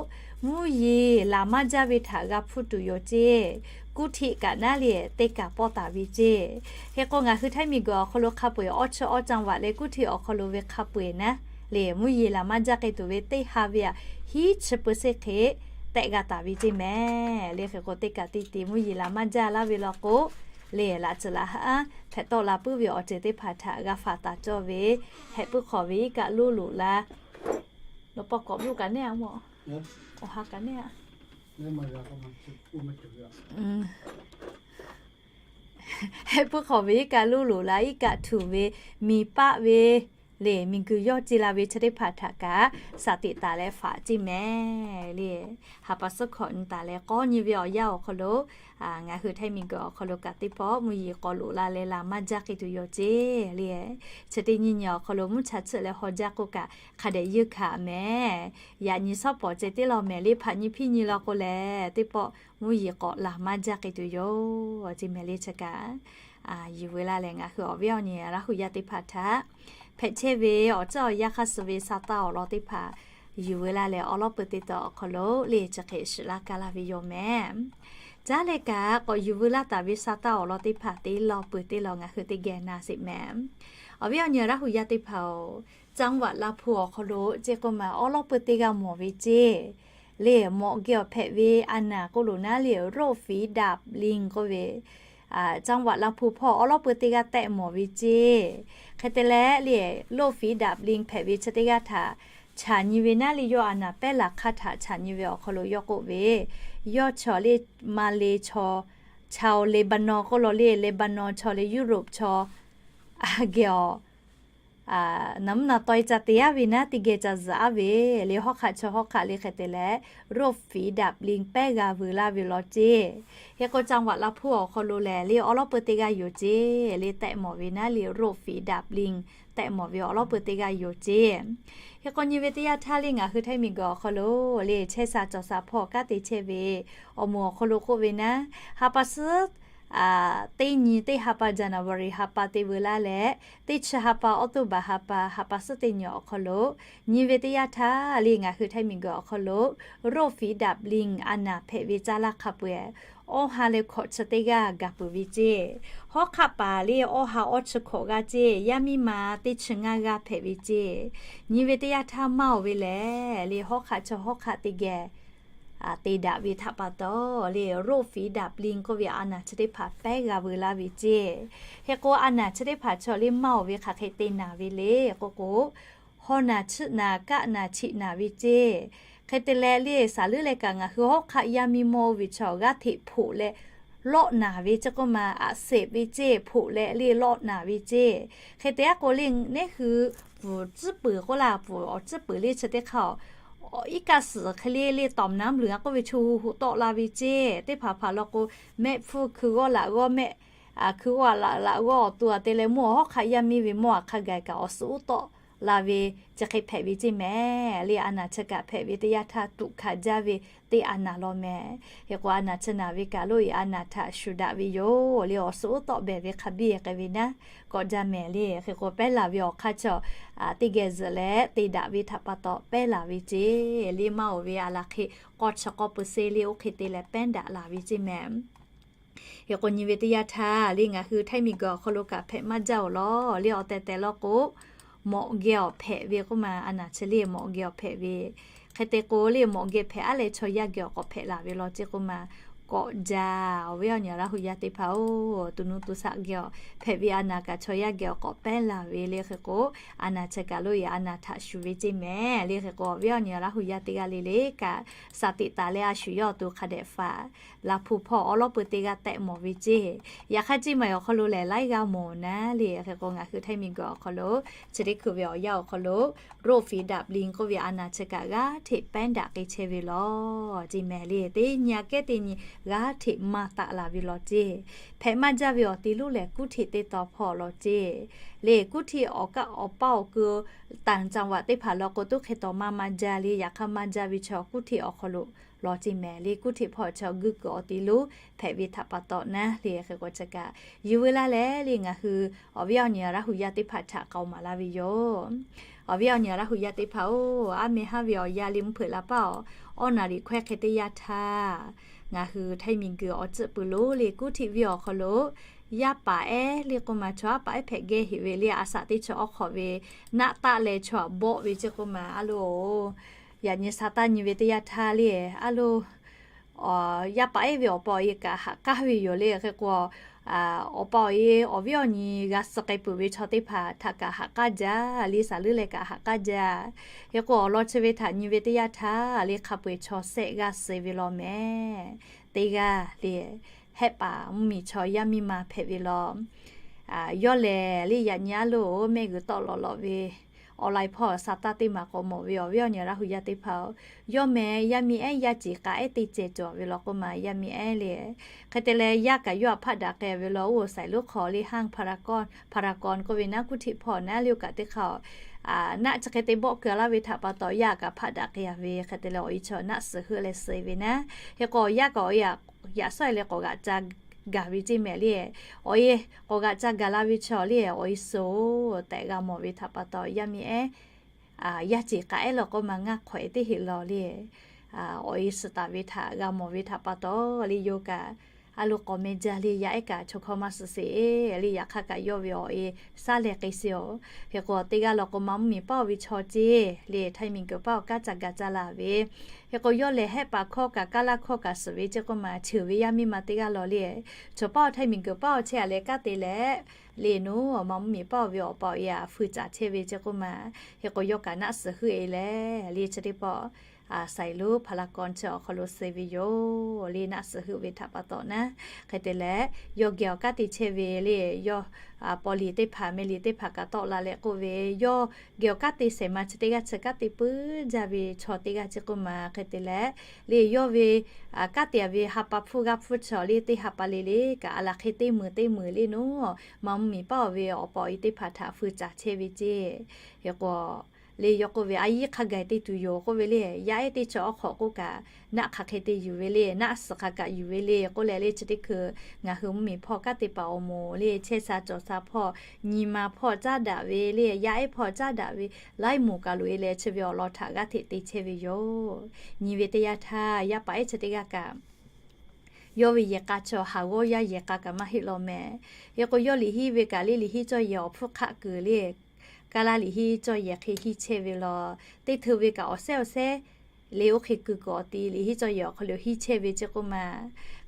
mvuhˇ yeˬ laˬ maˇ jaˇ ve htaꞈ g'a hpuˇ tuˬ yoˬ ceˇ. กรุงเทพ kaꞈ naˉ le teˇ kaˬ pawˆ taˍ ve ceˇ. Hk'e k'o, ngaˬ hui Htaiˇ miˬguiˬ awˬ hk'aw lo hk'a peu-eˬ awˇ chi awˇ จังหวัด leh กรุงเทพ awˬ hk'aw lo ve hk'a peu-eˬ naˉ le mvuhˇ yeˬ laˬ maˇ jaˇ k'e tuˬ ve teˇ ha ve aꞈ hiˉ chi peu seˇ hk'e tehˆ g'a taˍ ve ceˇ mehˍ le. Hk'e k'o, teˇ kaˬ teˇ te mvuhˇ yeˬ laˬ maˇ jaˇ laˇ ve law k'o, le laꞈ tcuhˍ laꞈ haˉ hpehꞈ tawˆ la puiˉ ve awˬ ceuˬ teˇ hpaˍ htaꞈ g'a faˍ taˍ cawˇ ve, hehꞈ puiˉ hk'awꞈ ve iˉ kaˆ loˇ loꞈ la. Nawˬ paw k'awꞈ loˇ kaꞈ neˇ a mawˬ. Awˬ ha kaꞈ neˇ a. Hehꞈ puiˉ hk'awꞈ ve iˉ kaˆ loˇ loꞈ la, iˉ kaˆ htuˬ ve, miˬ paˆ ve, le miˬguiˬ yawˇ ce la ve chi teˇ hpaˍ htaꞈ kaꞈ shaˍ tiꞈ taˍ leh faˍ ceˇ mehˍ le. Ha pa suhˉ hkawꞈ nyi taˍ leh k'awˇ nyi ve awˬ yanˇ awˬ hk'aw lo ngaˬ hui Htaiˇ miˬguiˬ awˬ hk'aw lo kaꞈ teˇ pawˆ mvuhˇ yeˬ k'awꞈ loꞈ la leh laˬ maˇ jaˇ k'e tuˬ yoˬ ceˇ le. Chi teˇ nyi nyi awˬ hk'aw lo mvuhˇ cha chiˆ leh haw jaˇ k'oˆ kaꞈ hk'a dehꞈ yeunˇ hkanˍ mehˍ. Yaꞈ nyi suhˉ pawˍ ceh tiˉ law mehˍ le, hpaꞈ nyi hpiˇ nyi law k'o lehˬ, teˇ pawˆ mvuhˇ yeˬ k'awꞈ laˬ maˇ jaˇ k'e tuˬ yoˬ ceˇ mehˍ le. Chi kaꞈ yuˬ veu laˇ leh ngaˬ hui awˬ viˉ awˬ nyi Laˇ huˍ yaˇ teˇ hpaˍ htaꞈ hpehꞈ chehˇ ve awˬ ceuˬ awˬ yanˇ hk'aˇ suh ve sa taˇ awˬ lawn teˇ hpaˍ yuˬ veu laˇ leh, awˬ lawˉ peuˬ teˇ taw awˬ hk'aw lo le chi hk'e shiˍ laˇ kaˇ laˇ ve yoˬ mehˍ. Caˉ leh kaꞈ k'awꞈ yuˬ veu laˇ taˍ ve sa taˇ awˬ lawn teˇ hpaˍ teˇ lawn peuˬ teˇ lawn ngaˬ hui teˇ geh na sheˍ mehˍ. Awˬ viˉ awˬ nyi Laˇ huˍ yaˇ teˇ hpaˍ-oˬ, จังหวัดลำพูน awˬ hk'aw lo ceˇ k'oˆ ma awˬ lawˉ peuˬ teˇ g'aˇ mawˬ ve ceˇ. Le mawꞈ geh awˬ hpehꞈ ve a naˍ k'oˆ lo naˉ le โรคฝีดาดลิง k'oˆ ve, จังหวัดลำพูน hpawˇ awˬ lawˉ peuˬ teˇ g'aˇ tehˆ mawˬ ve ceˇ. Hk'e te leh le โรคฝีดาดลิง hpehꞈ ve chi teˇ g'aˇ htaꞈ chaˬ nyi ve naˉ le yawˇ a naˍ pehˉ laˬ hk'aˇ htaꞈ chaˬ nyi ve awˬ hk'aw lo yawˇ k'oˆ ve, yawˇ chaw le Maˍleˍ chaw, chaw Leˍbaˍnawˬ k'oˆ lo le Leˍbaˍnawˬ chaw le Yuˇroˍ chaw, a geh awˬ naˍ mvuhˇ naˍ taw-e ca te aˉ ve naˉ teˇ geh ca zuhꞈ aˉ ve le, hawˉ hk'aˆ chaw hawˉ hk'aˆ le hk'e te leh โรคฝีดาดลิง pehˉ g'a veu laˇ ve law ceˇ. Hk'e k'o จังหวัดลำพูน awˬ hk'aw lo lehˬ le awˬ lawˉ peuˬ teˇ g'aˇ yoˬ ceˇ le tehˆ mawˬ ve naˉ le โรคฝีดาดลิง tehˆ mawˬ ve awˬ lawˉ peuˬ teˇ g'aˇ yoˬ ceˇ. Hk'e k'o nyi ve teˇ yanˇ htaˇ le ngaˬ hui Htaiˇ miˬguiˬ awˬ hk'aw lo le chehˇ sha cawˬ sha hpawˇ kanˉ te chehˇ ve awˬ moˍ awˬ hk'aw lo k'oˆ ve naˉ, ha pa suhˉ teˇ nyi teˇ ha pa January ha pa te veu laˇ leh, teˇ chi ha pa October ha pa, ha pa suhˉ teˇ nyi awˬ hk'aw lo nyi ve teˇ yanˇ htaˇ le ngaˬ hui Htaiˇ miˬguiˬ awˬ hk'aw lo โรคฝีดาดลิง a naˍ hpehꞈ ve caˇ laˇ hk'a peu-eˬ awˇ ha leh hkawꞈ chi teˇ g'aˇ gaˬ peuˬ ve ceˇ. Hawˉ hk'aˆ paˍ le awˇ ha awˇ chi hkawꞈ g'aˇ ceˇ, yaˇ miˇ ma teˇ chi ngaˇ g'aˇ hpehꞈ ve ceˇ. Nyi ve teˇ yanˇ htaˇ maˇ oˬ ve lehˬ le hawˉ hk'aˆ chi hawˉ hk'aˆ teˇ geh te daꞈ ve htaꞈ pa taw le โรคฝีดาดลิง k'oˆ ve a naˍ chi teˇ hpaˍ pehˉ g'a veu laˇ ve ceˇ. Hk'e k'o a naˍ chi teˇ hpaˍ chaw le maˇ oˬ ve hk'aˬ hk'e te naˍ ve le k'oˆ k'o, haw naˍ chiˆ naˍ kaˆ naˍ chiˆ naˍ ve ceˇ. Hk'e te leh le saˍ leuˉ leh kaꞈ ngaˬ hui hawˉ hk'aˆ yaˇ miˇ mawˇ oˇ ve chaw g'aˇ hteꞈ hpoꞈ leh lawˆ naˍ ve ceˇ k'oˆ ma, aꞈ seꞈ ve ceˇ, hpoꞈ leh le lawˆ naˍ ve ceˇ. Hk'e te aˉ k'o le nehˉ hui pfuhˍ tcuhˉ peuˬ k'oˆ laˇ, pfuhˍ awˬ tcuhˉ peuˬ le chi teˇ hk'aˇ-oˬ, iˉ kaˆ suhˍ hk'e le le tawˍ naˉ mluˬ a k'oˆ ve chaw hu hu tawˆ la ve ceˇ. Teˇ hpaˍ hpaˍ law k'o, mehˆ hpfuhˇ hkui g'awˇ laꞈ g'awˇ mehˆ hkui g'awˇ laꞈ laꞈ g'awˇ awˬ to a te leh mawˇ hawˉ hk'aˆ yaˇ miˇ ve mawˇ a hk'a gaˬ kaꞈ awˬ suhˉ uˉ tawˆ la ve chi hk'e hpehꞈ ve ceˇ mehˍ. Le a naˍ chi kaꞈ hpehꞈ ve teˇ yanˇ htaˇ tuꞈ hkanˍ jaˇ ve teˇ a naˍ law mehˍ. Hk'e k'o a naˍ chi naˍ ve kaꞈ loˇ e a naˍ htaꞈ shuˍ daꞈ ve yoˬ le, awˬ suhˉ uˉ tawˆ behˬ ve hk'a biˇ k'ai ve naˉ k'awꞈ jaˇ mehˍ le. Hk'e k'o pehˉ laˬ ve awˬ hk'aˇ chaw teˇ geh zuhꞈ leh te daꞈ ve htaꞈ pa taw pehˉ laˬ ve ceˇ. Le maˇ oˬ ve a laˬ hk'e k'awˇ chi k'awˇ peuˬ seˇ le oˇ hk'e te leh pehˉ daꞈ laˬ ve ceˇ mehˍ. Hk'e k'o nyi ve teˇ yanˇ htaˇ le ngaˬ hui Htaiˇ miˬguiˬ awˬ hk'aw lo kaꞈ hpehꞈ maˇ jaˇ oˬ law le, awˬ tehˬ tehˬ law k'o, mawꞈ geh awˬ hpehꞈ ve k'oˆ ma a naˍ chi le mawꞈ geh awˬ hpehꞈ ve. Hk'e te k'o le mawꞈ geh hpehꞈ aˉ leh chaw yaˇ geh awˬ k'awꞈ hpehꞈ laˬ ve law ceˇ k'oˆ ma, kawꞈ jaˇ. Awˬ viˉ awˬ nyi Laˇ hu yaˇ teˇ hpaˍ-oˬ, to nuˇ to shaˆ geh awˬ hpehꞈ ve a naˍ kaꞈ chaw yaˇ geh awˬ k'awꞈ pehˉ laˬ ve le hk'e k'o, a naˍ chi kaꞈ lo yaꞈ a naˍ htaꞈ shuˍ ve ceˇ mehˍ le hk'e k'o, awˬ viˉ awˬ nyi Laˇ hu yaˇ teˇ g'aˇ le le kaꞈ, shaˍ tiꞈ taˍ leh a shuˍ yawˇ awˬ to hk'a dehꞈ faˍ laˬ hpu hpawˇ awˉ lawˉ peu teˇ g'aˇ tehꞈ mawˬ ve ceˇ. Yaꞈ hk'aˇ ceˇ maˬ awˬ hk'aw lo lehˬ laiˉ g'aˇ mawˬ naˉ le hk'e k'o, ngaˬ hui Htaiˇ miˬguiˬ awˬ hk'aw lo chi teˇ hkui ve awˬ yanˇ awˬ hk'aw lo โรคฝีดาดลิง k'oˆ ve a naˍ chi kaꞈ g'aˇ hteꞈ pehˉ daꞈ k'ai chehˇ ve lawˬ ceˇ mehˍ le. Teˇ nyi aꞈ kehˉ teˇ nyi g'aˇ hteꞈ maˇ taˆ la ve lawˬ ceˇ. Hpehꞈ maˇ jaˇ ve awˬ ti lonˉ lehˬ, kuˉ htiꞈ teˇ taw hpawˇ lawˬ ceˇ. Le kuˉ htiꞈ awˬ kaˆ awˬ paˇ awˬ ku ต่างจังหวัด teˇ hpaˍ law k'o, toˉ hk'e taw maˇ maˇ jaˇ le. Yaꞈ hk'aˇ maˇ jaˇ ve chaw kuˉ htiꞈ awˬ hk'aw lo lawˬ ceˇ mehˍ le. Kuˉ htiꞈ hpawˇ chaw guˇ kuiˬ awˬ ti lonˉ hpehꞈ ve htaꞈ pa taw naˉ le hk'e k'o, chi kaꞈ yuˬ veu laˇ leh le ngaˬ hui awˬ viˉ awˬ nyi Laˇ hu yaˇ teˇ hpaˍ htaꞈ k'aoˍ maˍ laˇ ve yoˬ. Awˬ viˉ awˬ nyi Laˇ hu yaˇ teˇ hpaˍ-oˬ, aˉ meh haˉ ve awˬ yanˇ le mvuhˇ hpeuꞈ la paˇ awˬ awˉ naˍ riˍ hkawehˇ hk'e teˇ yanˇ htaˇ, ngaˬ hui Htaiˇ miˬguiˬ awˬ ceuˬ pui lonˉ le kuˉ htiꞈ viˇ awˬ hk'aw lo yaˇ paˍ ehˉ le k'oˆ ma, chaw aˉ paˍ ehˉ hpehꞈ geh heꞈ ve le. A shaꞈ teˇ chaw awˉ hk'awꞈ ve naˆ taˆ leh chaw aꞈ bawˆ ve ceˇ k'oˆ ma, a lo, yaꞈ nyi sa taˇ nyi ve teˇ yanˇ htaˇ le, a lo, yaˇ paˍ ehˉ ve awˬ pa awˬ e kaꞈ haꞈ k'aˉ ve yoˬ le hk'e k'o, awˬ pa awˬ e awˬ viˉ awˬ nyi g'a suh k'ai peuˬ ve chaw teˇ hpaˍ htaꞈ kaꞈ haꞈ k'aˉ jaˇ le, saˍ leuˉ leh kaꞈ haꞈ k'aˉ jaˇ. Hk'e k'o awˬ lawn chi ve htaꞈ nyi ve teˇ yanˇ htaˇ le hk'a peu-eˬ chaw shehˆ g'aˇ suh ve law mehˍ. Teˇ g'aˇ le hehˆ paˍ mvuhˇmiˬ chaw yaˇ miˇ ma hpehꞈ ve law. Yawˇ lehˬ le yaꞈ nyi a lo mehˆ g'uiˬ tawˆ lawꞈ lawꞈ ve online hpawˇ sa taˇ teˇ maˬ k'awꞈ mawˬ ve awˬ viˉ awˬ nyi Laˇ hu yaˇ teˇ hpaˍ-oˬ, yawˇ meh yaˇ miˇ ehˉ yaˇ ceˬ k'a ehˉ teˇ ceh cawˬ ve law k'oˆ ma, yaˇ miˇ ehˉ le. Hk'e te leh yaˇ kaꞈ yawˇ htaꞈ hpaˆ daꞈ k'ai ve law, oˇ saiˍ lonˉ hk'aw le ห้างพารากอน พารากอน k'oˆ ve naˉ kuˉ htiꞈ hpawˇ naˉ le oˇ kaꞈ teˇ hk'aˇ naˆ chi hk'e te bawˆ keu laˇ ve htaꞈ pa taw yaˇ kaꞈ hpaˆ daꞈ k'ai ve hk'e te leh awˬ e chaw naˆ suhˍ heuˆ leh suh ve naˉ. Hk'e k'o yaˇ kaꞈ awˬ e yaꞈ sawˉ e leh k'awꞈ g'aꞈ ca gaˬ ve ceˇ mehˍ le. Awˬ e k'awꞈ g'aꞈ ca gaˬ la ve chaw le awˬ e suhˍ-oˬ tehꞈ g'a mawˬ ve htaꞈ pa taw yaˇ miˇ ehˉ yaˇ ceˬ k'a ehˉ law k'oˆ ma ngaˇ hk'awꞈ e teˇ heˆ law le. Awˬ e suhˍ taˍ ve htaꞈ g'a mawˬ ve htaꞈ pa taw le yawˇ kaꞈ a lo k'awꞈ meh jaˇ le yaˇ ehˉ kaꞈ chaw hkawˇ maˇ suhˍ sheˍ le. Yaꞈ hk'aˇ kaꞈ yawˇ ve awˬ e shaˉ leh k'ai sheˍ-oˬ. Hk'e k'o teˇ g'aˇ law k'o ma mvuhˇmiˬ paˇ-oˬ ve chaw ceˇ le Htaiˇ miˬguiˬ paˇ awˬ kaˉ ca gaˬ ca la ve. Hk'e k'o yawˇ lehˬ hehˆ paˍ hkawˇ kaꞈ kaˇ laˇ hkawˇ kaꞈ suhˍ ve ceˇ k'oˆ ma cheuˬ ve yaˇ miˇ ma teˇ g'aˇ law le. Chaw paˇ awˬ Htaiˇ miˬguiˬ paˇ awˬ chehˇ a leh kanˉ te leh le naˉ ma mvuhˇmiˬ paˇ-oˬ ve awˬ pa awˬ e aꞈ fui caˍ chehˇ ve ceˇ k'oˆ ma. Hk'e k'o yawˇ kaꞈ naˆ suhˍ heuˆ e leh le chi teˇ pawˆ saiˍ lonˉ พารากอน chi awˬ hk'aw lo suh ve yoˬ le naˆ suhˍ heuˆ ve htaꞈ pa taw naˉ. Hk'e te leh yawˇ geh awˬ kanˉ te chehˇ ve le yawˇ paw liˍ teˇ hpaˍ meh liˍ teˇ hpaˍ kaꞈ tawˆ la leh k'oˆ ve, yawˇ geh awˬ kanˉ te shehˍ ma chi teˇ g'aˇ chi kanˉ te puiˉ jaˇ ve chaw teˇ g'aˇ ceˇ k'oˆ ma. Hk'e te leh le yawˇ ve kanˉ te a ve ha pa hpfuhˇ g'aˇ hpfuhˇ chaw le teˇ ha pa le le kaꞈ a laˬ hk'e teˇ meunˍ teˇ meunˍ le naˉ ma mvuhˇmiˬ paˇ-oˬ ve awˬ pa awˬ e teˇ hpaˍ htaꞈ fui caˍ chehˇ ve ceˇ. Hk'e k'o le yawˇ k'oˆ ve, a yiˉ hk'a gaˬ te tuˬ yoˬ k'oˆ ve le. Yaˇ ehˉ teˇ chaw awˉ hk'awꞈ k'oˆ kaꞈ naˆ hk'aˬ hk'e te yuˬ ve le, naˆ suhˍ hk'a kaꞈ yuˬ ve le k'oˆ leh le chi teˇ hkui ngaˬ hui mvuhˇmiˬ hpawˇ kanˉ te paˍ awˬ moˍ le chehˇ sha cawˬ sha hpawˇ nyi ma hpawˇ caˉ daꞈ ve le yaˇ ehˉ hpawˇ caˉ daꞈ ve laiˉ moˍ kaꞈ loꞈ e leh chi ve awˬ lawn htaꞈ g'aˇ hteꞈ te chehˇ ve yoˬ. Nyi ve teˇ yanˇ htaˇ yaˇ paˍ ehˉ chi teˇ g'aˇ kaꞈ yawˇ ve yehˬ k'a chaw haˍ g'awˇ yaˇ yehˬ k'a kaꞈ maˇ heˆ law mehˍ. Hk'e k'o yawˇ liꞈ hiˉ ve kaꞈ le liꞈ hiˉ cawˇ yehˬ awˬ hpfuhˇ hk'aˆ kuiˬ le kaˇ laˇ liꞈ hiˉ cawˇ yehˬ hk'e hiˉ chehˇ ve law. Teˇ hteu ve kaꞈ awˬ sehˉ awˬ sehˉ le oˇ hk'e kuiˬ kuiˬ awˬ ti liꞈ hiˉ cawˇ yehˬ awˬ hk'aw lo hiˉ chehˇ ve ceˇ k'oˆ ma.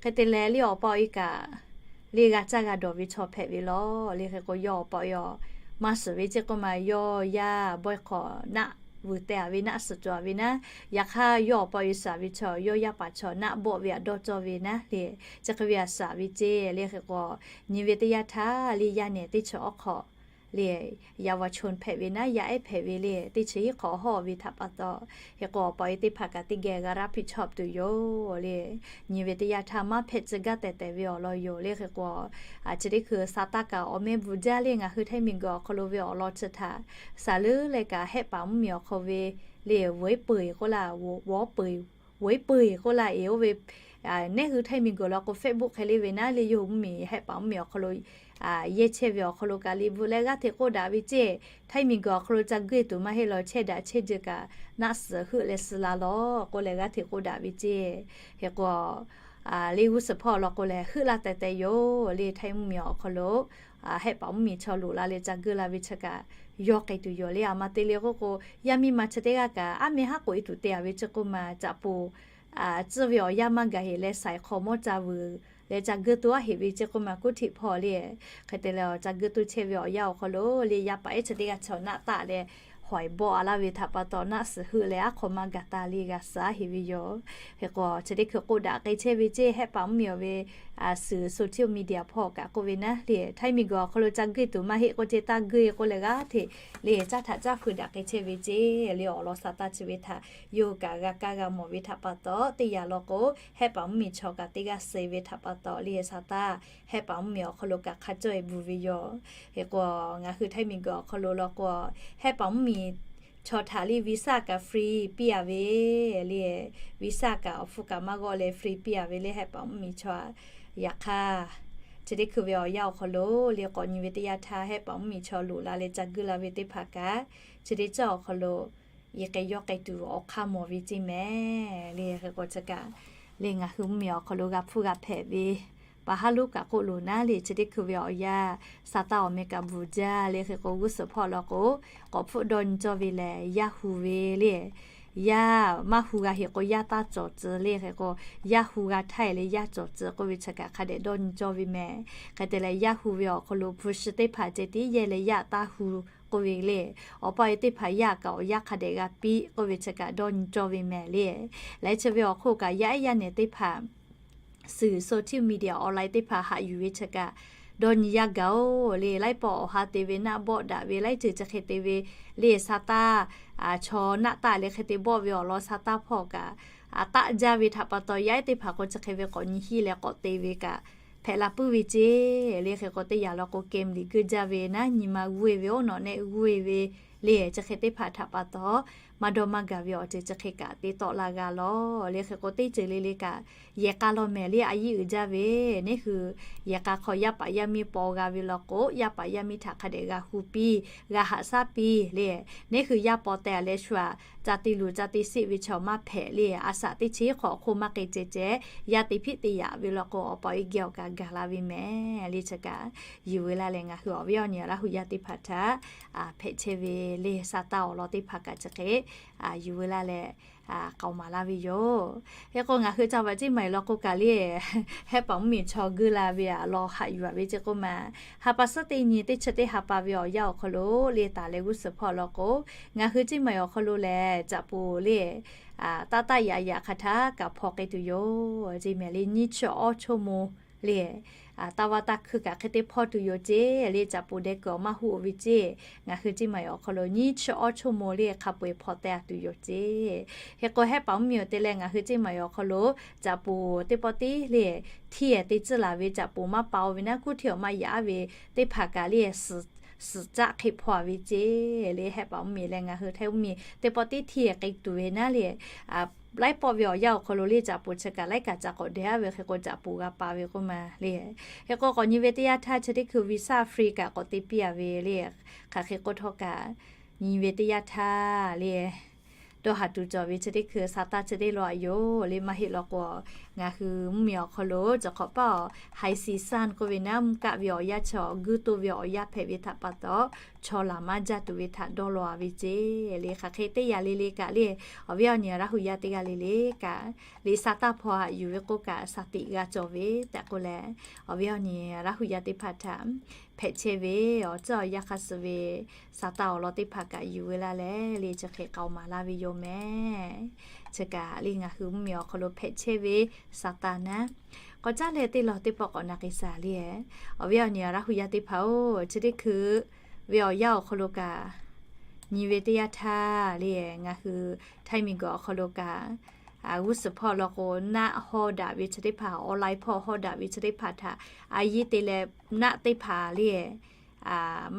Hk'e te leh le awˬ pa awˬ e kaꞈ le g'a caˇ g'a dawˬ ve chaw hpehꞈ ve law. Le hk'e k'o yawˇ awˬ pa awˬ e maˇ suhˍ ve ceˇ k'oˆ ma, yawˇ yaˇ bawehˇ hk'awꞈ naˆ vuiˬ teh a ve naˆ suhˍ cawˬ a ve naˉ. Yaꞈ hk'aˇ yawˇ awˬ pa awˬ e suhˍ a ve chaw yawˇ yaˇ paˍ chaw naˆ bawˆ ve aꞈ dawˇ cawˇ ve naˉ le. Chi hk'e ve aꞈ suhˍ a ve ceˇ le hk'e k'o nyi ve teˇ yanˇ htaˇ le yaˇ nehˬ teˇ chaw awˉ hk'awꞈ le yaꞈ vaꞈ chon hpehꞈ ve naˉ yaˇ ehˉ hpehꞈ ve le teˇ chi hiˉ hk'awꞈ hawˇ ve htaꞈ pa taw. Hk'e k'o awˬ pa awˬ e teˇ hpaˍ kaꞈ teˇ geh g'a raˇ hpiˇ chawˇ tuˬ yoˬ le. Nyi ve teˇ yanˇ htaˇ maˇ hpehꞈ tcuh gaˇ tehˬ tehˬ ve awˬ lawn yoˬ le hk'e k'o chi teˇ hkui sa taˇ kaꞈ awˬ meh bvuhꞈ jaˇ le ngaˬ hui Htaiˇ miˬguiˬ awˬ hk'aw lo ve awˬ lawn chi htaꞈ saˍ leuˉ leh kaꞈ hehˆ paˍ mvuhˇmiˬ awˬ hk'aw ve le veuˉ peuˬ k'oˆ laˇ, veuˉ peuˬ k'oˆ laˇ e oˇ ve nehˉ hui Htaiˇ miˬguiˬ law k'o Facebook hk'e le ve naˉ le yawˇ hui mvuhˇmiˬ hehˆ paˍ mvuhˇmiˬ awˬ hk'aw lo yehˇ chehˇ ve awˬ hk'aw lo kaꞈ liꞈ bvuhꞈ leh g'aˇ hteꞈ k'oˆ daꞈ ve ceˇ. Htaiˇ miˬguiˬ awˬ hk'aw lo ca geuˆ tuˬ maˇ heˆ law chehˇ daꞈ chehˇ jeuˬ kaꞈ naˆ suhˍ heuˆ leh suh la law k'oˆ leh g'aˇ hteꞈ k'oˆ daꞈ ve ceˇ. Hk'e k'o le g'uˇ suhˍ hpawˇ law k'o lehˬ heuˆ laˇ teh teh yoˬ le Htaiˇ mvuhˇmiˬ awˬ hk'aw lo hehˆ paˍ mvuhˇmiˬ chaw loꞈ la leh ca geuˆ la ve chi kaꞈ yawˇ k'ai tuˬ yoˬ le. Aˬ ma te le k'oˆ k'o yaˇ miˇ ma chi teˇ g'aˇ kaꞈ aˉ meh haˉ k'oꞈ e tuˬ te a ve chi k'oˆ ma caꞈ poˬ tcuhˇ ve awˬ yanˇ maˇ gaˬ heꞈ leh, saiˍ hk'aw mawˇ ca vuiˬ leh ca geuˇ to aˉ heꞈ ve ceˇ k'oˆ ma kuˉ htiꞈ hpawˇ le. Hk'e te leh, awˬ ca geuˇ to chehˇ ve awˬ yanˇ awˬ hk'aw lo le, yaˇ paˍ ehˉ chi teˇ g'aˇ chaw naˆ taˆ leh, hawˍ bawˆ a laˇ ve htaꞈ pa taw, naˆ suhˍ heuˆ leh aˉ hk'aw maˇ gaˬ taˍ le, g'a suhˍ aˉ heꞈ ve yoˬ. Hk'e k'o, chi teˇ hkui k'oˆ daꞈ k'ai chehˇ ve ceˇ, Hehˆ paˍ mvuhˇmiˬ awˬ ve suhˍ social media hpawˇ kaꞈ k'oˆ ve naˉ le, Htaiˇ miˬguiˬ awˬ hk'aw lo ca geuˇ tuˬ maˇ heˆ k'oˆ ceˇ, taˇ geuˇ e k'oˆ leh g'aˇ hteꞈ le caˇ htaꞈ caˇ feu daꞈ k'ai chehˇ ve ceˇ le. Awˬ lawn sa taˇ chi ve htaꞈ yawˇ hui kaꞈ g'a kaˇ g'a mawˬ ve htaꞈ pa taw, teˇ yanˇ law k'o, Hehˆ paˍ mvuhˇmiˬ chaw kaꞈ teˇ g'aˇ suh ve htaꞈ pa taw le, sa taˇ Hehˆ paˍ mvuhˇmiˬ awˬ hk'aw lo kaꞈ hk'a cawˇ e bvuhˬ ve yoˬ. Hk'e k'o, ngaˬ hui Htaiˇ miˬguiˬ awˬ hk'aw lo law k'o, Hehˆ paˍ mvuhˇmiˬ chaw htaꞈ le visa kaꞈ free piˇ a ve le, visa kaꞈ awˬ hpfuhˇ kaꞈ maˇ g'awˆ leh free piˇ a ve le, Hehˆ paˍ mvuhˇmiˬ chaw. Yaꞈ hk'aˇ, chi teˇ hkui ve awˬ yanˇ awˬ hk'aw lo le, k'awꞈ nyi ve teˇ yanˇ htaˇ Hehˆ paˍ mvuhˇmiˬ chaw loꞈ la leh ca geuˇ la ve teˇ hpaˍ kaꞈ, chi teˇ ceuˬ awˬ hk'aw lo iˉ k'ai yawˇ k'ai tuˬ awˬ hk'aˇ mawˬ ve ceˇ mehˍ le. Hk'e k'o, chi kaꞈ le ngaˬ hui mvuhˇmiˬ awˬ hk'aw lo g'a hpfuhˇ g'a hpehꞈ ve pa haˉ lonˉ kaꞈ k'oˆ loˬ naˉ le, chi teˇ hkui ve awˬ yanˇ sa taˇ awˬ meh kaꞈ bvuhˬ jaˇ le. Hk'e k'o, g'uˇ suhˍ hpawˇ law k'o, k'awꞈ hpfuhˆ dawˇ nyi cawˇ ve lehˬ, yaˇ hu ve le. Yaˇ maˇ hu g'a heꞈ k'o, yaˇ taˇ cawˬ tcuh le. Hk'e k'o, yaˇ hu g'a htaˇ e le yaˇ cawˬ tcuh k'oˆ ve chi kaꞈ hk'a dehꞈ dawˇ nyi cawˇ ve mehˍ. Hk'e te leh, yaˇ hu ve awˬ hk'aw lo hpu shi teˇ hpaˍ ceh tiˉ yehˇ leh yaˇ taˇ hu k'oˆ ve le. Awˬ pa e teˇ hpaˍ yaˇ kaꞈ awˬ yanˇ hk'a dehꞈ g'a piˇ k'oˆ ve chi kaꞈ dawˇ nyi cawˇ ve mehˍ le. Laiˉ chi ve awˬ hk'oˆ kaꞈ, yaˇ ehˉ yaˇ nehˬ teˇ hpaˍ suhˍ social media online teˇ hpaˍ haꞈ yuˬ ve chi kaꞈ dawˇ nyi yaˇ gaˬ oˬ le. Laiˉ pawˆ awˬ ha te ve naˆ bawˆ daꞈ ve, laiˉ ceuˬ chi hk'e te ve le, sa taˇ chaw naˆ taˆ leh hk'e te bawˆ ve awˬ lawn sa taˇ hpawˇ kaꞈ taˆ jaˇ ve htaꞈ pa taw, yaˇ ehˉ teˇ hpaˍ k'o chi hk'e ve k'awꞈ nyi hiˆ leh k'awꞈ te ve kaꞈ hpehꞈ la puiˉ ve ceˇ le. Hk'e k'o, teˇ yanˇ law k'o, kehˬ liꞈ geuˇ jaˇ ve naˉ, nyi ma g'uˇ e ve, oˉ nawꞈ nehˆ g'uˇ e ve le, chi hk'e teˇ hpaˍ htaꞈ pa taw maˇ dawˇ maˇ gaˬ ve awˬ ceuˬ chi hk'e kaꞈ te tawˆ la g'a lawˬ le. Hk'e k'o, teˇ ceuˬ le le kaꞈ yehˬ k'a law mehˍ le, a yiˉ uiˍ jaˇ ve, neˇ hui yehˬ k'a hk'aw yaˇ paˍ yaˇ miˇ paw g'a ve law k'o, yaˇ paˍ yaˇ miˇ htaꞈ hk'a dehꞈ g'a hu piˇ, g'a haꞈ shaˉ piˇ le. Neˇ hui yaˇ paw teh a leh shu aꞈ ca te luˬ ca te sheˆ ve chaw maˇ hpehꞈ le. A shaꞈ teˇ chi hk'awꞈ hk'oˆ maˇ k'ai ceh ceh, yaˇ te hpiˆ te yaꞈ ve law k'o, awˬ pa awˬ e geh awˬ kaꞈ gaˬ la ve mehˍ le. Chi kaꞈ yuˬ veu laˇ leh, ngaˬ hui awˬ viˉ awˬ nyi Laˇ huˍ yaˇ teˇ hpaˍ htaꞈ hpehꞈ chehˇ ve le, sa taˇ awˬ lawn teˇ hpaˍ kaꞈ chi hk'e yuˬ veu laˇ leh k'aoˍ maˍ laˇ ve yoˬ. Hk'e k'o, ngaˬ hui ca vaꞈ ceˇ maˬ e law k'o kaꞈ le, Hehˆ paˍ mvuhˇmiˬ chaw geuˇ la ve awˬ lawn haꞈ yuˬ a ve ceˇ k'oˆ ma, ha pa suhˉ teˇ nyi teˇ chi teˇ ha pa ve awˬ yanˇ awˬ hk'aw lo le, taˍ leh g'uˇ suhˍ hpawˇ law k'o, ngaˬ hui ceˇ maˬ awˬ hk'aw lo lehˬ, caꞈ poˍ le taˇ taˇ yaꞈ yaꞈ hk'a htaˇ kaꞈ hpaw k'ai tuˬ yoˬ ceˇ mehˍ le. Nyiˇ chi awˇ choˇ mo le, taˇ vaˇ taˇ hkuiˇ kaꞈ hk'e te hpaw tuˬ yoˬ ceˇ le. Caꞈ poˍ deh kuiˬ awˬ maˇ huˆ oˬ ve ceˇ, ngaˬ hui ceˇ maˬ awˬ hk'aw lo nyiˇ chi awˇ choˇ mo le hk'a peu eˬ hpaw teh a tuˬ yoˬ ceˇ. Hk'e k'o, Hehˆ paˍ mvuhˇmiˬ awˬ te leh ngaˬ hui ceˇ maˬ awˬ hk'aw lo caꞈ poˍ teˇ pawˆ tiˉ le, hteˇ te tcuhˉ laˬ ve caꞈ poˍ maˇ pa oˬ ve naˉ, kuˇ hteˇ awˬ maˇ yaꞈ ve teˇ hpaˍ kaꞈ le, suhˍ caˆ hk'e hpaw a ve ceˇ le. Hehˆ paˍ mvuhˇmiˬ leh ngaˬ hui Htaiˇ mvuhˇmiˬ teˇ pawˆ tiˉ hteˇ k'ai tuˬ ve naˉ le, laiˉ pawˆ ve awˬ yanˇ awˬ hk'aw lo le, caꞈ poˍ chi kaꞈ laiˉ kaꞈ ca k'awꞈ deh a ve. Hk'e k'o, caꞈ poˍ g'a pa ve k'oˆ ma le. Hk'e k'o, k'awꞈ nyi ve teˇ yanˇ htaˇ chi teˇ hkui visa free kaꞈ k'awꞈ te piˇ a ve le. Hk'aˬ hk'e k'oˆ htawˇ kaꞈ, nyi ve teˇ yanˇ htaˇ le, dawˇ haˍ tuˬ cawˬ ve chi teˇ hkui sa taˇ chi teˇ law a yoˬ le. Maˇ heˆ law k'o, ngaˬ hui mvuhˇmiˬ awˬ hk'aw lo cawˬ hk'awꞈ paˉ awˬ haiˬ siˍ sanˇ k'oˆ ve naˉ, mvuhˇ kaˆ ve awˬ yanˇ chi awˬ geuˇ toˇ ve awˬ yanˇ hpehꞈ ve htaꞈ pa taw, chaw laˬ maˇ jaˇ tuˬ ve htaꞈ dawˇ law a ve ceˇ le. Hk'aˬ hk'e teˇ yanˇ le le kaꞈ le, awˬ viˉ awˬ nyi Laˇ huˍ yaˇ teˇ g'aˇ le le kaꞈ, liꞈ sa taˇ hpaw haꞈ yuˬ ve k'oˆ kaꞈ, shaˍ tiꞈ g'a cawˬ ve tehꞈ k'oˆ leh, awˬ viˉ awˬ nyi Laˇ huˍ yaˇ teˇ hpaˍ htaꞈ hpehꞈ chehˇ ve awˬ ceuˬ awˬ yanˇ hk'a suh ve sa taˇ awˬ lawn teˇ hpaˍ kaꞈ yuˬ veu laˇ leh le, chi hk'e k'aoˍ maˍ laˇ ve yoˬ mehˍ. Chi kaꞈ le, ngaˬ hui mvuhˇmiˬ awˬ hk'aw lo hpehꞈ chehˇ ve sa taˇ naˉ, k'awꞈ caˉ leh teˇ lawn teˇ pawˆ k'awꞈ na k'ai shaˍ le. Awˬ viˉ awˬ nyi Laˇ huˍ yaˇ teˇ hpaˍ-oˬ, chi teˇ hkui ve awˬ yanˇ awˬ hk'aw lo kaꞈ nyi ve teˇ yanˇ htaˇ le, ngaˬ hui Htaiˇ miˬguiˬ awˬ hk'aw lo kaꞈ g'uˇ suhˍ hpawˇ law k'o, naˆ hawˇ daꞈ ve chi teˇ hpaˍ, online hpawˇ hawˇ daꞈ ve chi teˇ hpaˍ htaꞈ a yiˉ te leh, naˆ teˇ hpaˍ le,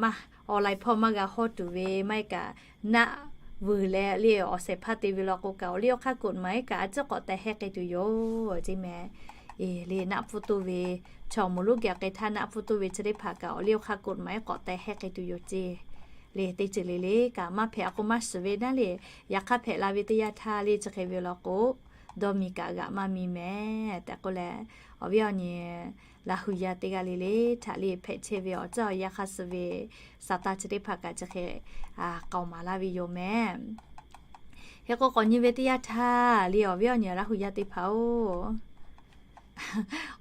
maˇ online hpawˇ maˇ g'a hawˇ tuˬ ve maˇ heˆ kaꞈ, naˆ vuiˬ leh le awˬ shehˍ hpaˇ te ve law k'o kaꞈ, awˬ liˇ awˬ hk'aˇ กฎหมาย kaꞈ a ciˉ k'awꞈ teh hehˆ k'ai tuˬ yoˬ ceˇ mehˍ. Le naˆ pfuhˇ toˇ ve, chaw moˍ lonˉ geh k'ai htaˇ naˆ pfuhˇ toˇ ve chi teˇ hpaˍ kaꞈ, awˬ liˇ awˬ hk'aˇ กฎหมาย k'awꞈ teh hehˆ k'ai tuˬ yoˬ ceˇ. Le teˇ ceuˬ le le kaꞈ maˇ hpehꞈ a k'o maˇ shiˍ ve naˉ le, yaꞈ hk'aˇ hpehꞈ la ve teˇ yanˇ htaˇ le chi hk'e ve law k'o, dawˇ miˬ kaꞈ g'aꞈ maˇ miˬ mehˍ tehꞈ k'oˆ leh, awˬ viˉ awˬ nyi Laˇ huˍ yaˇ teˇ g'aˇ le le htaꞈ le hpehꞈ chehˇ ve awˬ ceuˬ awˬ yanˇ hk'a suh ve sa taˇ chi teˇ hpaˍ kaꞈ chi hk'e k'aoˍ maˍ laˇ ve yoˬ mehˍ. Hk'e k'o k'awꞈ nyi ve teˇ yanˇ htaˇ le, awˬ viˉ awˬ nyi Laˇ hu yaˇ teˇ hpaˍ-oˬ,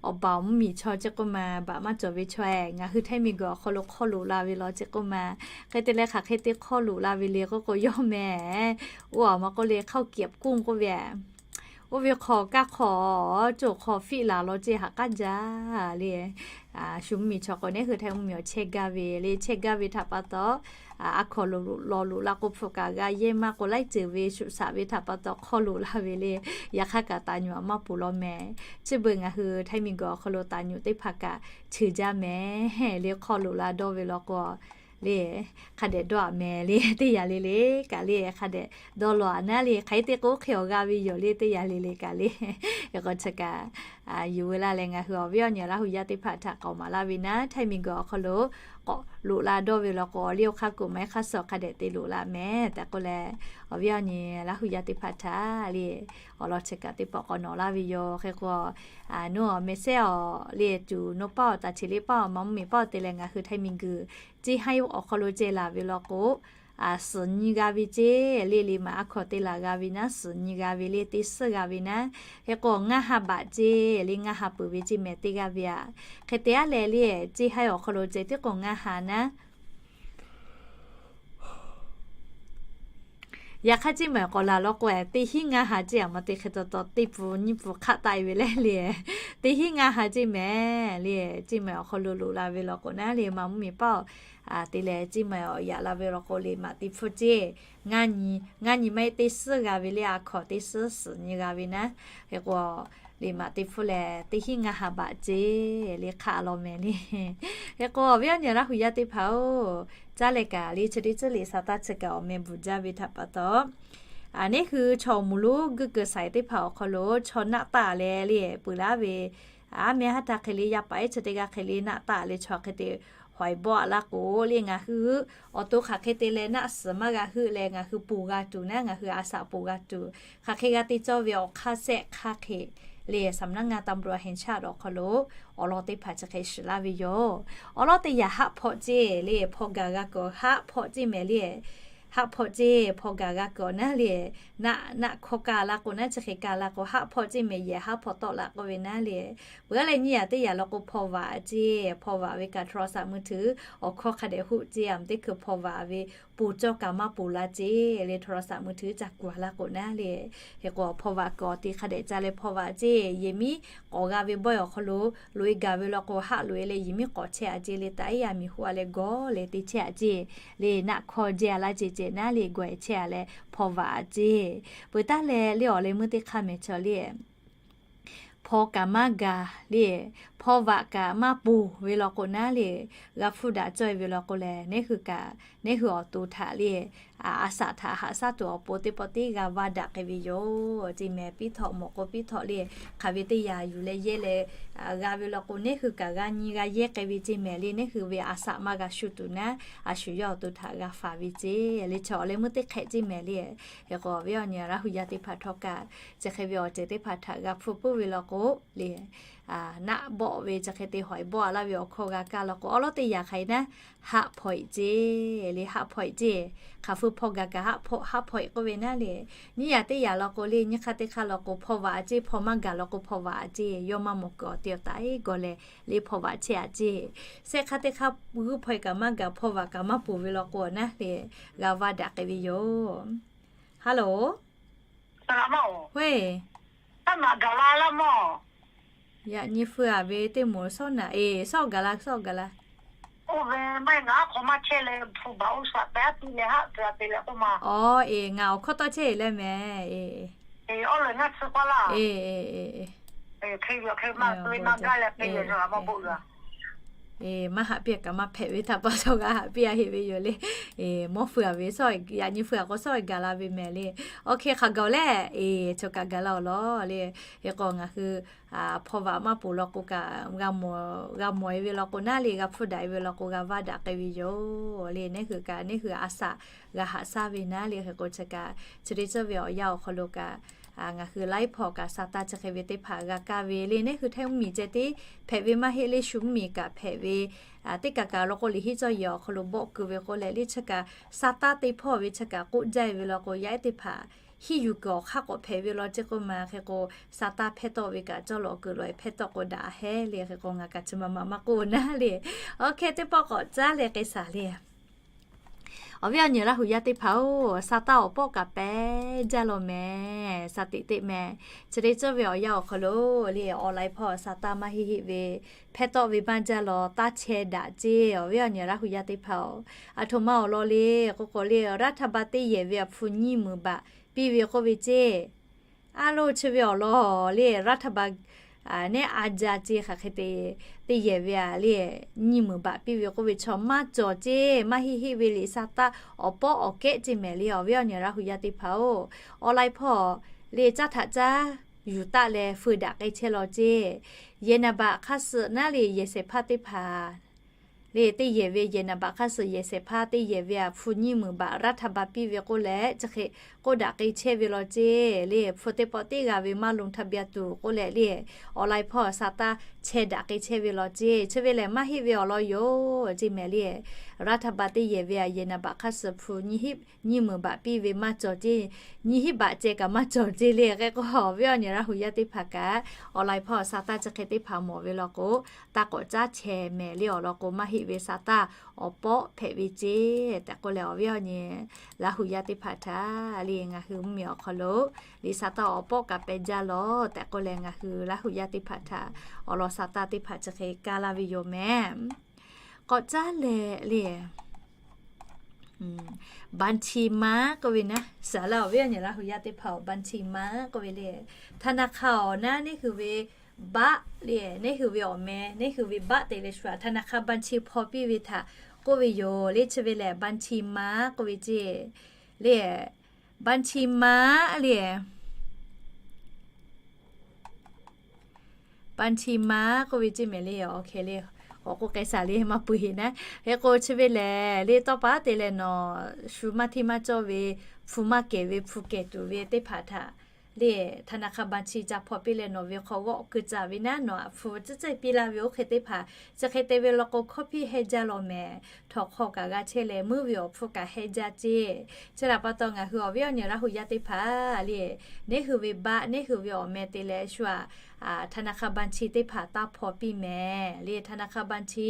awˬ baˬ awˬ mvuhˇmiˬ chaw chi k'oˆ ma baꞈ maˇ cawˬ ve chaw-eh, ngaˬ hui Htaiˇ miˬguiˬ awˬ hk'aw lo hk'aw loꞈ la ve law chi k'oˆ ma. Hk'e te leh hk'aˬ hk'e te hk'aw loꞈ la ve le k'oˆ k'o, yawˇ mehˍ, oˇ awˬ ma k'oˆ le hk'aoˆ kiꞈ k'oˆ k'oˆ ve, oˇ ve hk'aw kaˇ hk'aw, coˬ hk'aw fiˆ laˬ law ceˇ haꞈ k'aˉ jaˇ le. Shu mvuhˇmiˬ chaw k'o neˉ hui Htaiˇ mvuhˇmiˬ awˬ chehˇ gaˇ ve le, chehˇ gaˇ ve htaꞈ pa taw, a hkaw lo lo law loꞈ la k'o hpu kaꞈ g'a yehˇ maˇ k'o laiˉ ceuˬ ve shuˍ shaꞈ ve htaꞈ pa taw hk'aw loꞈ la ve le. Yaꞈ hk'aˇ kaꞈ taˍ nyuꞈ maˇ poˬ law mehˍ. Chi beuꞈ ngaˬ hui Htaiˇ miˬguiˬ awˬ hk'aw lo taˍ nyuꞈ teˇ hpaˍ kaꞈ cheuˬ jaˇ mehˍ le. Hk'aw loꞈ la dawˇ ve law k'o le, hk'a dehꞈ dawˇ aꞈ mehˍ le teˇ yanˇ le le kaꞈ le, hk'a dehꞈ dawˇ law aꞈ naˉ le, hk'aˬ hk'e te k'o hk'e awˬ g'a ve yoˬ le teˇ yanˇ le le kaꞈ le. Hk'e k'o chi kaꞈ yuˬ veu laˇ leh ngaˬ hui awˬ viˉ awˬ nyi Laˇ hu yaˇ teˇ hpaˍ htaꞈ k'awꞈ maˍ laˇ ve naˉ, Htaiˇ miˬguiˬ awˬ hk'aw lo k'awꞈ loꞈ la dawˇ ve law k'o, awˬ liˇ awˬ hk'aˇ kuˬ maˇ heˆ hk'aˇ suh hk'a dehꞈ te loꞈ la mehˍ tehꞈ k'oˆ leh, awˬ viˉ awˬ nyi Laˇ hu yaˇ teˇ hpaˍ htaꞈ le awˬ lawn chi kaꞈ teˇ pawˆ k'awꞈ nawꞈ laˇ ve yoˬ. Hk'e k'o, nawˬ awˬ meh sehˉ awˬ le tuˬ nawˬ paˇ awˬ taˍ cheˍ le paˇ awˬ ma mvuhˇmiˬ paˇ awˬ te leh ngaˬ hui Htaiˇ miˬguiˬ ceˇ haˉ awˬ hk'aw lo ceh laˬ ve law k'o, suhˍ nyi g'a ve ceˇ le, le maꞈ a hkaw te laˬ g'a ve naˉ, suhˍ nyi g'a ve le, teˇ suhˉ g'a ve naˉ. Hk'e k'o ngaˇ ha baꞈ ceˇ le, ngaˇ ha peuˬ ve ceˇ mehˍ teˇ g'aˇ ve aꞈ. Hk'e te aˉ leh le, ceˇ haˉ awˬ hk'aw lo ceh tiˉ k'o ngaˇ ha naˉ. Yaꞈ hk'aˇ ceˇ mehˍ k'awꞈ laˬ law k'o, teˇ hinˉ ngaˇ ha ceˇ aꞈ ma te hk'e taw taw teˇ pun nyiˇ pun hk'aˆ taˆ e ve le le, teˇ hinˉ ngaˇ ha ceˇ mehˍ le. Ceˇ mehˍ awˬ hk'aw lo loꞈ la ve law k'o naˉ le, ma mvuhˇmiˬ paˇ awˬ te leh ceˇ mehˍ awˬ yaꞈ la ve law k'o, le maꞈ teˇ hpfuhˇ ceˇ ngaˇ nyi maˇ heˆ teˇ suhˉ g'a ve le, a hkaw teˇ suhˉ suhˍ nyi g'a ve naˉ. Hk'e k'o, le maꞈ teˇ hpfuhˇ lehˬ teˇ hinˉ ngaˇ ha baꞈ ceˇ le hk'aˆ law mehˍ le. Hk'e k'o awˬ viˉ awˬ nyi Laˇ hu yaˇ teˇ hpaˍ-oˬ, caˉ leh kaꞈ le chi teˇ ceuˬ le sa taˇ chi kaꞈ awˬ meh bvuhˬ jaˇ ve htaꞈ pa taw, neˉ hui chaw awˬ moˍ lonˉ guˇ keu saiˍ teˇ hpaˍ awˬ hk'aw lo chaw naˆ taˆ leh le peuˬ laˇ ve, aˉ meh haˉ htaˇ hk'e le yaˇ paˍ ehˉ chi teˇ g'aˇ hk'e le naˆ taˆ leh chaw hk'e te hawˍ e bawˆ a laˇ k'o le, ngaˬ hui awˬ to hk'aˬ hk'e te leh naˆ suhˍ maˇ g'a heuˆ leh ngaˬ hui ponˬ g'a tuˬ naˉ, ngaˬ hui a shaꞈ ponˬ g'a tuˬ, hk'aˬ hk'e g'a te cawˇ ve awˬ hk'aˇ shehˆ hk'aˇ hk'e le สำนักงานตำรวจแห่งชาติ awˬ hk'aw lo awˬ lawn teˇ hpaˍ chi hk'e shiˍ laˇ ve yoˬ. Awˬ lawn teˇ yanˇ haˆ hpawˆ ceˇ le, hpaw gaˬ g'a kuiˬ haˆ hpawˆ ceˇ mehˍ le. Haˆ hpawˆ ceˇ hpaw gaˬ g'a kuiˬ naˉ le, naˆ naˆ hkawˇ kaˇ la k'o naˉ, chi hk'e kaˇ la k'o haˆ hpawˆ ceˇ mehˍ, yehˬ haˉ hpaw tawˆ la k'oˆ ve naˉ le. Peuˬ a leh nyiˇ yaꞈ teˇ yaꞈ law k'o hpaw vaꞈ ceˇ, hpaw vaꞈ ve kaꞈ โทรศัพท์มือถือ awˬ hkawˇ hk'a dehꞈ hoˆ ceˇ, aˬ mehˍ teˇ hkui hpaw vaꞈ ve ponˬ cawˇ kaꞈ maˇ ponˬ la ceˇ le, โทรศัพท์มือถือ caˇ kuˬ a laˇ k'o naˉ le. Hk'e k'o hpaw vaꞈ kuiˬ awˬ ti hk'a dehꞈ ca leh hpaw vaꞈ ceˇ, yehˬ miˉ k'awꞈ g'a ve bawehˇ awˬ hk'aw lo loꞈ e gaˬ ve law k'o haˆ loꞈ e leh yehˬ miˉ k'awꞈ chehˇ a ceˇ le, taꞈ iˉ yaˇ miˬ hoˆ a leh gawˇ leh te chehˇ a ceˇ le, naˆ hkawˇ jehˇ a laˇ ceˇ ceh naˉ le gawˬ e chehˇ a leh hpaw vaꞈ ceˇ. Peuˬ taˉ leh le awˬ leh meuˇ teˇ hk'aˇ mehˍ chaw le hpaw kaꞈ maˇ gaˬ le, hpaw vaꞈ kaꞈ maˇ ponˬ ve law k'o naˉ le, g'a hpfuhˇ daꞈ cawˇ e ve law k'o lehˬ, neˉ hui kaꞈ neˉ hui awˬ to htaꞈ le a shaꞈ htaꞈ haꞈ shaˉ tuˬ awˬ pon teˇ pawˆ tiˉ g'a vaˇ daꞈ k'ai ve yoˬ. Ceˇ mehˍ piˉ htawꞈ mawˬ k'o piˉ htawꞈ le, hk'aˬ ve teˇ yanˇ yuˬ leh yehˇ leh g'a ve law k'o, neˉ hui kaꞈ g'a nyi g'a yehˇ k'ai ve ceˇ mehˍ le. Neˉ hui ve a shaꞈ maˇ g'a shu tuˬ naˉ, a shu yawˇ awˬ to htaꞈ g'a faˍ ve ceˇ le. Chaw awˬ leh meuˇ teˇ hk'ehꞈ ceˇ mehˍ le. Hk'e k'o awˬ viˉ awˬ nyi Laˇ hu yaˇ teˇ hpaˍ htawˇ kaꞈ chi hk'e ve awˬ ceuˬ teˇ hpaˍ htaꞈ g'a hpfuhˇ puiˉ ve law k'o le, naˆ bawˆ ve chi hk'e te hawˍ e bawˆ a laˇ ve awˬ hkawˇ g'a kaˇ law k'o, awˬ lawn teˇ yanˇ hk'aˬ hk'e naˉ haˆ hpaw e ceˇ le, haˆ hpaw e ceˇ. Hk'aˬ hpfuhˇ hpaw gaˬ kaꞈ haˆ hpaw e k'oˆ ve naˉ le. Nyiˇ yaꞈ teˇ yaꞈ law k'o le, nyiˇ hk'aˇ teˇ hk'aˇ law k'o hpaw vaꞈ ceˇ, hpaw maˇ gaˬ law k'o hpaw vaꞈ ceˇ, yawˇ maˇ mawˬ kuiˬ awˬ te awˬ taˍ iˉ gawˬ leh le hpaw vaꞈ chehˇ a ceˇ. Shehˆ hk'aˇ teˇ hk'aˇ g'uˇ hpaw e kaꞈ maˇ gaˬ, hpaw vaꞈ kaꞈ maˇ ponˬ ve law k'o naˉ le g'a vaˇ daꞈ k'ai ve yoˬ. Hello. ဟဲ့ Yaꞈ nyi feu a ve teˇ moˍ sawˉ naꞈ e, sawˉ gaˬ la, sawˉ gaˬ la. Oˇ ve maˇ heˆ, ngaˬ aˉ hk'aw maˇ chehˇ leh hpu baˬ oˇ shaꞈ tehꞈ a piˇ leh haˆ te a te leh k'oˆ ma. Aw e, ngaˬ awˬ hkawˇ tawˇ chehˇ e leh mehˍ e. Oˇ lehˬ ngaˇ tsuhˇ paˇ laˇ. E e e, hk'e ve hk'e maˇ te maˇ gaˇ leh hk'e ve maˇ bvuhꞈ g'a. E, maˇ haꞈ piˇ a kaꞈ maˇ hpehꞈ ve htaꞈ pa taw g'a haꞈ piˇ a heˆ ve yoˬ le. E, mawˇ feu a ve sawˉ, yaꞈ nyi feu a k'o sawˉ gaˬ la ve mehˍ le. Oˇ hk'e hk'aˬ gaˬ leh e, chaw kaꞈ gaˬ la awˬ lawn le. Hk'e k'o ngaˬ hui hpaw vaꞈ maˇ ponˬ law k'o kaꞈ, g'a mawˬ e ve law k'o naˉ le, g'a hpfuhˇ daꞈ e ve law k'o g'a vaˇ daꞈ k'ai ve yoˬ le. Neˉ hui kaꞈ neˉ hui a shaꞈ g'a haꞈ shaˉ ve naˉ le. Hk'e k'o chi kaꞈ chi teˇ ceuˬ ve awˬ yanˇ awˬ hk'aw lo kaꞈ ngaˬ hui laiˉ hpaw kaꞈ sa taˇ chi hk'e ve teˇ hpaˍ g'a kaˇ ve le. Neˉ hui Htaiˇ mvuhˇmiˬ ceh tiˉ hpehꞈ ve maˇ heˆ le, shu mvuhˇmiˬ kaꞈ hpehꞈ ve teˇ kaˬ kaꞈ law k'o liꞈ henˇ cawˇ yehˬ awˬ hk'aw lo bawˆ keu ve k'oˆ leh le, chi kaꞈ sa taˇ teˇ hpawˇ ve chi kaꞈ k'oˆ jaˇ e ve law k'o yaˇ ehˉ teˇ hpaˍ hiˇ yuˬ kuiˬ awˬ hk'aˇ k'awꞈ hpehꞈ ve law ceˇ k'oˆ ma hk'e k'o, Saˍtanˍ hpehˇ tawˆ ve kaꞈ cawˇ lawˬ kuiˬ lawˬ-e hpehˇ tawˆ k'o daꞈ hehˉ le hk'e k'o ngaˬ kaꞈ chi ma ma maˇ k'oˆ naˉ le. Awˬ hk'e teˇ pawˆ k'awꞈ caˉ leh k'ai shaˍ le. Awˬ viˉ awˬ nyi Laˇ hu yaˇ teˇ hpaˍ-oˬ, Saˍtanˍ awˬ pawˆ kaꞈ pehˉ jaˇ law mehˍ. Saˍtanˍ teˇ mehˍ chi te cawˇ ve awˬ yanˇ awˬ hk'aw lo le, awˬ lai hpawˇ Saˍtanˍ maˇ heˆ heˆ ve hpehˇ tawˆ ve maˇ jaˇ law, taˇ chehˇ daꞈ ceˇ. Awˬ viˉ awˬ nyi Laˇ hu yaˇ teˇ hpaˍ-oˬ, aˬ htoꞈ ma awˬ lawn le k'o k'o le, รัฐบาล teˇ yehˬ ve a hpu nyiˇ meunˍ baꞈ piˇ ve k'oˆ ve ceˇ. A lo chi ve awˬ lawn le, รัฐบาล neˉ a jaˇ ceˇ hk'aˬ hk'e te, teˇ yehˬ ve a le, nyiˇ meunˍ baꞈ piˇ ve k'oˆ ve chaw maˇ cawˬ ceˇ. Maˇ heˆ heˆ ve liꞈ Saˍtanˍ awˬ pawˆ awˬ kehˉ ceˇ mehˍ le. Awˬ viˉ awˬ nyi Laˇ hu yaˇ teˇ hpaˍ-oˬ, awˬ lai hpawˇ le caˇ htaꞈ caˇ yuˬ taˆ leh feu daꞈ k'ai chehˇ law ceˇ. Yehˬ naˍ baꞈ hk'aˇ suh naˉ le yehˬ shehˍ hpaˇ teˇ hpaˍ le, teˇ yehˬ ve yehˬ naˍ baꞈ hk'aˇ suh yehˬ shehˍ hpaˇ teˇ yehˬ ve a hpu nyiˇ meunˍ baꞈ รัฐบาล piˇ ve k'oˆ leh chi hk'e k'oˆ daꞈ k'ai chehˇ ve law ceˇ. Le hpu teˇ pawˆ teˇ g'a ve maˇ ลงทะเบียน tuˬ k'oˆ leh le, awˬ lai hpawˇ Saˍtanˍ chehˇ daꞈ k'ai chehˇ ve law ceˇ. Chi ve lehˬ maˇ heˆ ve awˬ lawn yoˬ ceˇ mehˍ le. รัฐบาล teˇ yehˬ ve a yehˬ naˍ baꞈ hk'aˇ suh hpu nyiˇ meunˍ baꞈ piˇ ve maˇ cawˬ ceˇ. Nyiˇ hinˉ baꞈ ceh kaꞈ maˇ cawˬ ceˇ le hk'e k'o, awˬ viˉ awˬ nyi Laˇ hu yaˇ teˇ hpaˍ kaꞈ awˬ lai hpawˇ Saˍtanˍ chi hk'e teˇ hpaˍ mawˬ ve law k'o, taˇ k'awꞈ caˉ chehˇ mehˍ le awˬ lawn k'o, maˇ heˆ ve Saˍtanˍ awˬ pawˆ hpehꞈ ve ceˇ tehꞈ k'oˆ leh, awˬ viˉ awˬ nyi Laˇ hu yaˇ teˇ hpaˍ htaꞈ le ngaˬ hui mvuhˇmiˬ awˬ hk'aw lo liꞈ Saˍtanˍ awˬ pawˆ kaꞈ pehˉ jaˇ law tehꞈ k'oˆ leh, ngaˬ hui Laˇ hu yaˇ teˇ hpaˍ htaꞈ awˬ lawn Saˍtanˍ teˇ hpaˍ chi hk'e kaˇ laˇ ve yoˬ mehˍ. K'awꞈ caˉ leh le บัญชีม้า k'oˆ ve naˉ, saˍ laˇ awˬ viˉ awˬ nyi Laˇ hu yaˇ teˇ hpaˍ-oˬ, บัญชีม้า k'oˆ ve le, ธนาคาร awˬ naˉ neˇ hui ve baˆ le, neˇ hui ve awˬ meh, neˇ hui ve baˆ te leh shu a ธนาคาร บัญชี hpaw piˇ ve htaꞈ k'oˆ ve yoˬ le. Chi ve lehˬ บัญชีม้า k'oˆ ve ceˇ le. บัญชีม้า le บัญชีม้า k'oˆ ve ceˇ mehˍ le. Awˬ hk'e le, k'awꞈ k'oˆ k'ai shaˍ le maˇ pui heˆ naˉ. Hk'e k'o chi ve lehˬ le, tawˇ pa te leh nawˬ shu maˇ hteˇ maˇ cawˇ ve, hpu maˇ kehˬ ve, hpu kehˬ tuˬ ve teˇ hpaˍ htaꞈ le ธนาคาร บัญชี ca hpaw piˇ leh nawˬ ve hk'aw g'awˆ keu caˍ ve naˉ, nawˬ aꞈ hpu tcuhˉ tcuhˉ piˇ laˇ ve oˇ hk'e teˇ hpaˍ chi hk'e te ve law k'o, hkawˇ hpiˇ heh jaˇ law mehˍ. Htawnˍ hk'aw kaꞈ g'a chehˇ leh, muiˉ ve awˬ hpfuhˇ kaꞈ heh jaˇ ceˇ. Chi htaꞈ pa taw ngaˬ hui awˬ viˉ awˬ nyi Laˇ hu yaˇ teˇ hpaˍ le, neˇ hui ve baˆ, neˇ hui ve awˬ meh te leh shu a ธนาคาร บัญชี teˇ hpaˍ taˇ hpaw piˇ mehˍ le. ธนาคาร บัญชี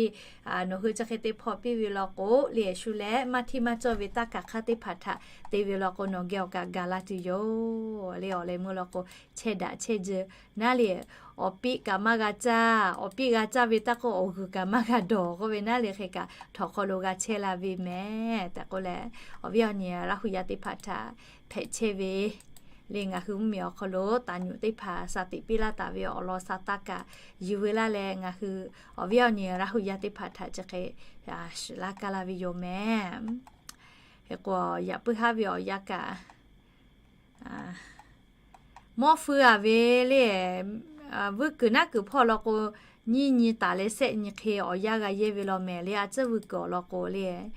nawˬ hui chi hk'e te hpaw piˇ ve law k'o le, shu leh maˇ hteˇ maˇ cawˇ ve taˇ kaˬ hk'aˇ teˇ hpaˍ htaꞈ te ve law k'o, nawˬ geh awˬ kaꞈ gaˬ la tuˬ yoˬ le. Awˬ leh meuˇ law k'o, chehˇ daꞈ chehˇ jeu naˉ le, awˬ piˇ kaꞈ maˇ g'a caˇ, awˬ piˇ g'a caˇ ve taˇ k'oˆ, awˬ g'uiˬ kaꞈ maˇ g'a dawˬ k'oˆ ve naˉ le, hk'e kaꞈ htawnˍ hk'aw lo g'a chehˇ la ve mehˍ tehꞈ k'oˆ leh, awˬ viˉ awˬ nyi Laˇ hu yaˇ teˇ hpaˍ htaꞈ hpehꞈ chehˇ ve le. Ngaˬ hui mvuhˇmiˬ awˬ hk'aw lo taˍ nyuꞈ teˇ hpaˍ sha tiꞈ piˇ laˇ taˍ ve awˬ lawn Saˍtanˍ kaꞈ yuˬ ve laˇ leh, ngaˬ hui awˬ viˉ awˬ nyi Laˇ hu yaˇ teˇ hpaˍ htaꞈ chi hk'e shiˍ laˇ kaˇ laˇ ve yoˬ mehˍ. Hk'e k'o, yaꞈ puiˉ haˉ ve awˬ yanˇ kaꞈ mawˇ feu a ve le, vuiˇ kuiˬ naˉ kuiˬ hpawˇ law k'o, nyiˇ nyi taˍ leh shehˆ nyi hk'e awˬ yanˇ g'a yehˇ ve law mehˍ le. A ciˉ vuiˇ kuiˬ awˬ lawn k'o le,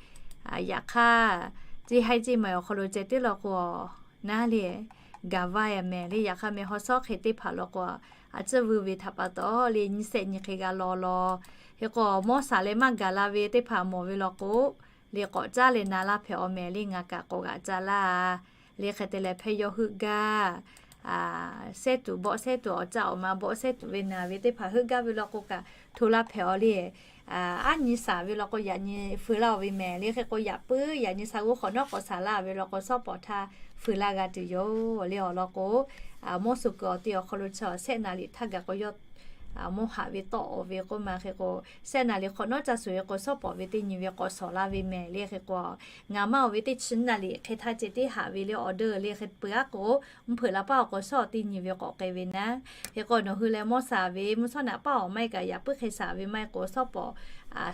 yaꞈ hk'aˇ, ceˇ haiˉ ceˇ maiˍ awˬ hk'aw lo ceh tiˉ law k'o, naˉ le, gaˬ vaˇ e mehˍ le. Yaꞈ hk'aˇ meh haw shawˉ hk'e teˇ hpaˍ law k'o, a ciˉ vuiˇ ve htaꞈ pa taw le, nyiˇ shehˆ nyi hk'e g'a law law. Hk'e k'o, mawˇ shaˍ leh maˇ gaˬ la ve teˇ hpaˍ mawˬ ve law k'o, le k'awꞈ caˉ leh na laˇ hpehꞈ awˬ mehˍ le. Ngaˬ kaꞈ k'awꞈ g'aꞈ ca laˇ le. Hk'e te leh hpehˇ yawˇ heuˆ gaˇ, shehˇ tuˬ bawˆ shehˇ tuˬ awˬ caˆ awˬ ma bawˆ shehˇ tuˬ ve naˍ ve teˇ hpaˍ heuˆ gaˇ ve law k'o kaꞈ hto laˇ hpehꞈ awˬ le. Aˉ nyi shaˍ ve law k'o, yaꞈ nyi feu laˇ oˬ ve mehˍ le. Hk'e k'o, yaꞈ puiˉ yaꞈ nyi sha g'uˇ hk'awꞈ nawˉ k'awꞈ shaˍ laˇ ve law k'o, shawˉ pawˍ htaˇ feu laˇ g'a tuˬ yoˬ le. Awˬ lawn k'o, mawˇ suˍ kuiˬ awˬ te awˬ hk'aw lo chi shehˆ naˍ riˍ htaˇ gaˬ k'o, yawˇ mawˇ haꞈ ve tawˆ awˬ ve k'oˆ ma. Hk'e k'o, shehˆ naˍ riˍ hk'awꞈ nawˉ ca shuˍ ve k'o, shawˉ pawˍ ve teˇ nyi ve k'awꞈ shawˍ laˇ ve mehˍ le. Hk'e k'o, ngaˬ maˇ oˬ ve teˇ chi naˍ riˍ hk'e htaˇ ceh tiˉ haꞈ ve le. Awˬ dawˇ le hk'e peuˬ aˉ k'o, mvuhˇ hpeuꞈ la paˇ awˬ k'o, shawˉ teˇ nyi ve k'awꞈ k'ai ve naˉ. Hk'e k'o, nawˬ hui leh mawˇ shaˍ ve mvuhˇ shawˉ naꞈ paˇ awˬ maˇ heˆ kaꞈ, yaꞈ puiˉ hk'e shaˍ ve maˇ heˆ k'o, shawˉ pawˍ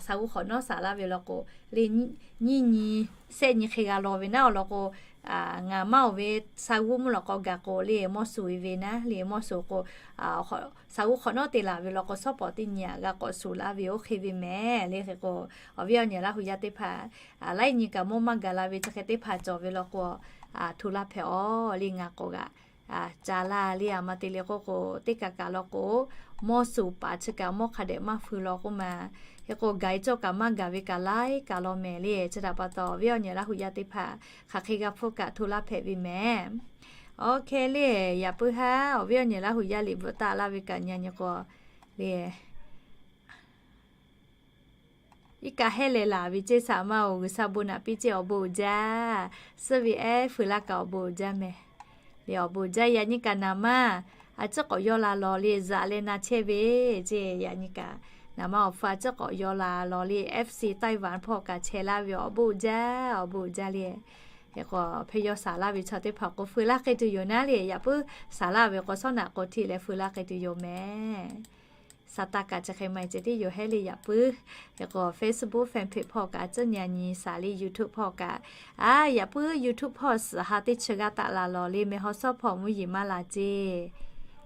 sha g'uˇ hk'awꞈ nawˉ shaˍ laˇ ve law k'o, le nyiˇ nyi shehˆ nyi hk'e g'a law ve naˉ. Awˬ lawn k'o, ngaˬ maˇ oˬ ve sha g'uˇ mvuhˇ lawꞈ k'aw gaˬ k'o le, mawˇ suˍ ve naˉ le. Mawˇ suˍ k'o, sha g'uˇ hk'awꞈ nawˉ te laˬ ve law k'o, shawˉ pawˍ teˇ nyi aꞈ g'a k'awꞈ suˍ laˇ ve oˇ hk'e ve mehˍ le. Hk'e k'o, awˬ viˉ awˬ nyi Laˇ hu yaˇ teˇ hpaˍ, laiˉ nyi kaꞈ mawˇ maˇ gaˬ la ve chi hk'e teˇ hpaˍ cawˬ ve law k'o, hto laˇ hpehꞈ awˬ le. Ngaˬ k'awꞈ g'aꞈ ca laˇ le. A ma te le k'oˆ k'o, teˇ kaˬ kaˬ law k'o, mawˇ suˍ paˍ chi kaꞈ mawˇ hk'a dehꞈ maˇ feu law k'oˆ ma. Hk'e k'o, gaˬ e cawˇ kaꞈ maˇ gaˬ ve kaꞈ laiˉ kaˬ law mehˍ le. Chi htaꞈ pa taw, awˬ viˉ awˬ nyi Laˇ hu yaˇ teˇ hpaˍ hk'aˬ hk'e g'a hpfuhˇ kaꞈ hto laˇ hpehꞈ ve mehˍ. Awˬ hk'e le, yaꞈ puiˉ haˉ awˬ viˉ awˬ nyi Laˇ huˍ yaˇ liꞈ bvuhꞈ taˍ laˇ ve kaꞈ nyi nyi k'o le, iˉ kaˆ hehˉ leh laˬ ve ceˇ saˍ maˇ-oˬ, G'uiˬsha bon naꞈ piˇ ceˇ awˬ bon uiˍ jaˇ. Suhˉ ve ehˉ feu laˇ kaꞈ awˬ bon uiˍ jaˇ mehˍ. Le awˬ bon uiˍ jaˇ, yaꞈ nyi kaꞈ naˍ manˇ a ciˉ k'awꞈ yawˇ la lawˬ le, zaꞈ leh na chehˇ ve ceˇ. Yaꞈ nyi kaꞈ naˍ manˇ awˬ hpu a ciˉ k'awꞈ yawˇ la lawˬ le, F C Taiwan hpawˇ kaꞈ chehˇ laˇ ve awˬ bon uiˍ jaˇ, awˬ bon uiˍ jaˇ le. Hk'e k'o hpehˇ yawˇ saˍ laˇ ve chaw teˇ hpaˍ k'o feu laˇ k'ai tuˬ yoˬ naˉ le, yaꞈ puiˉ saˍ laˇ ve k'o shawˉ naꞈ k'o htiˇ leh feu laˇ k'ai tuˬ yoˬ mehˍ. Saˍtanˍ kaꞈ chi hk'e maˇ heˆ ceh tiˉ yoˬ hehˉ le yaꞈ puiˉ. Hk'e k'o Facebook fan page hpawˇ kaꞈ a ciˉ nyi a nyi saˍ le, YouTube hpawˇ kaꞈ, a, yaꞈ puiˉ YouTube hpawˇ suhˍ ha teˇ chi g'aˇ taˆ la lawˬ le, meh haw shawˉ hpawˇ mvuhˇ yeˬ maˇ la ceˇ.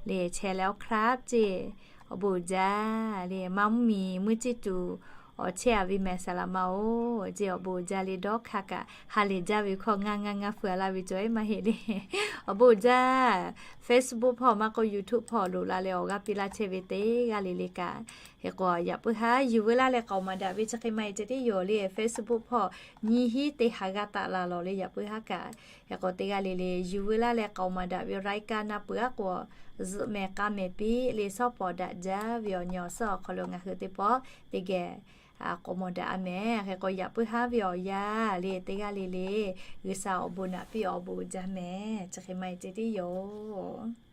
Le chehˇ leh awˬ hk'aˉ ceˇ, awˬ bon uiˍ jaˇ. Le maˇ mvuhˇ miˬ mvuhˇ ciˇ tuˬ awˬ chehˇ a ve mehˍ saˍ laꞈ ma-oˬ ceˇ, awˬ bon uiˍ jaˇ le. Dawˇ hk'aˇ kaꞈ ha lehˬ jaˇ ve hkawˇ ngaˇ ngaˇ ngaˇ feu a laˇ ve cawˬ e maˇ heˆ le. Awˬ bon uiˍ jaˇ. Facebook hpawˇ maˇ k'oˆ YouTube hpawˇ loꞈ la leh awˬ g'aˇ piˇ laˇ chehˇ ve teˇ g'aˇ le le kaꞈ, hk'e k'o yaꞈ puiˉ haˉ yuˬ veu laˇ leh k'aoˍ maˍ daꞈ ve chi hk'e maˇ heˆ ceh tiˉ yoˬ le. Facebook hpawˇ nyiˇ hinˉ teˇ ha g'aˇ taˆ la lawˬ le yaꞈ puiˉ haˉ kaꞈ. Hk'e k'o teˇ g'aˇ le le yuˬ veu laˇ leh k'aoˍ maˍ daꞈ ve raiˉ kaˆ naˆ peuˬ aˉ k'o, zuhꞈ mehˍ k'a mehˍ piˇ le, shawˉ pawˍ daꞈ jaˇ ve awˬ nyi awˬ suhˉ awˬ hk'aw lo ngaˬ hui teˇ pawˆ teˇ geh k'awꞈ mawˬ daꞈ a mehˍ. Hk'e k'o yaꞈ puiˉ haˉ ve awˬ yanˇ le teˇ g'aˇ le le G'uiˬsha awˬ bon naꞈ piˇ awˬ bon uiˍ jaˇ mehˍ. Chi hk'e maˇ heˆ ceh tiˉ yoˬ.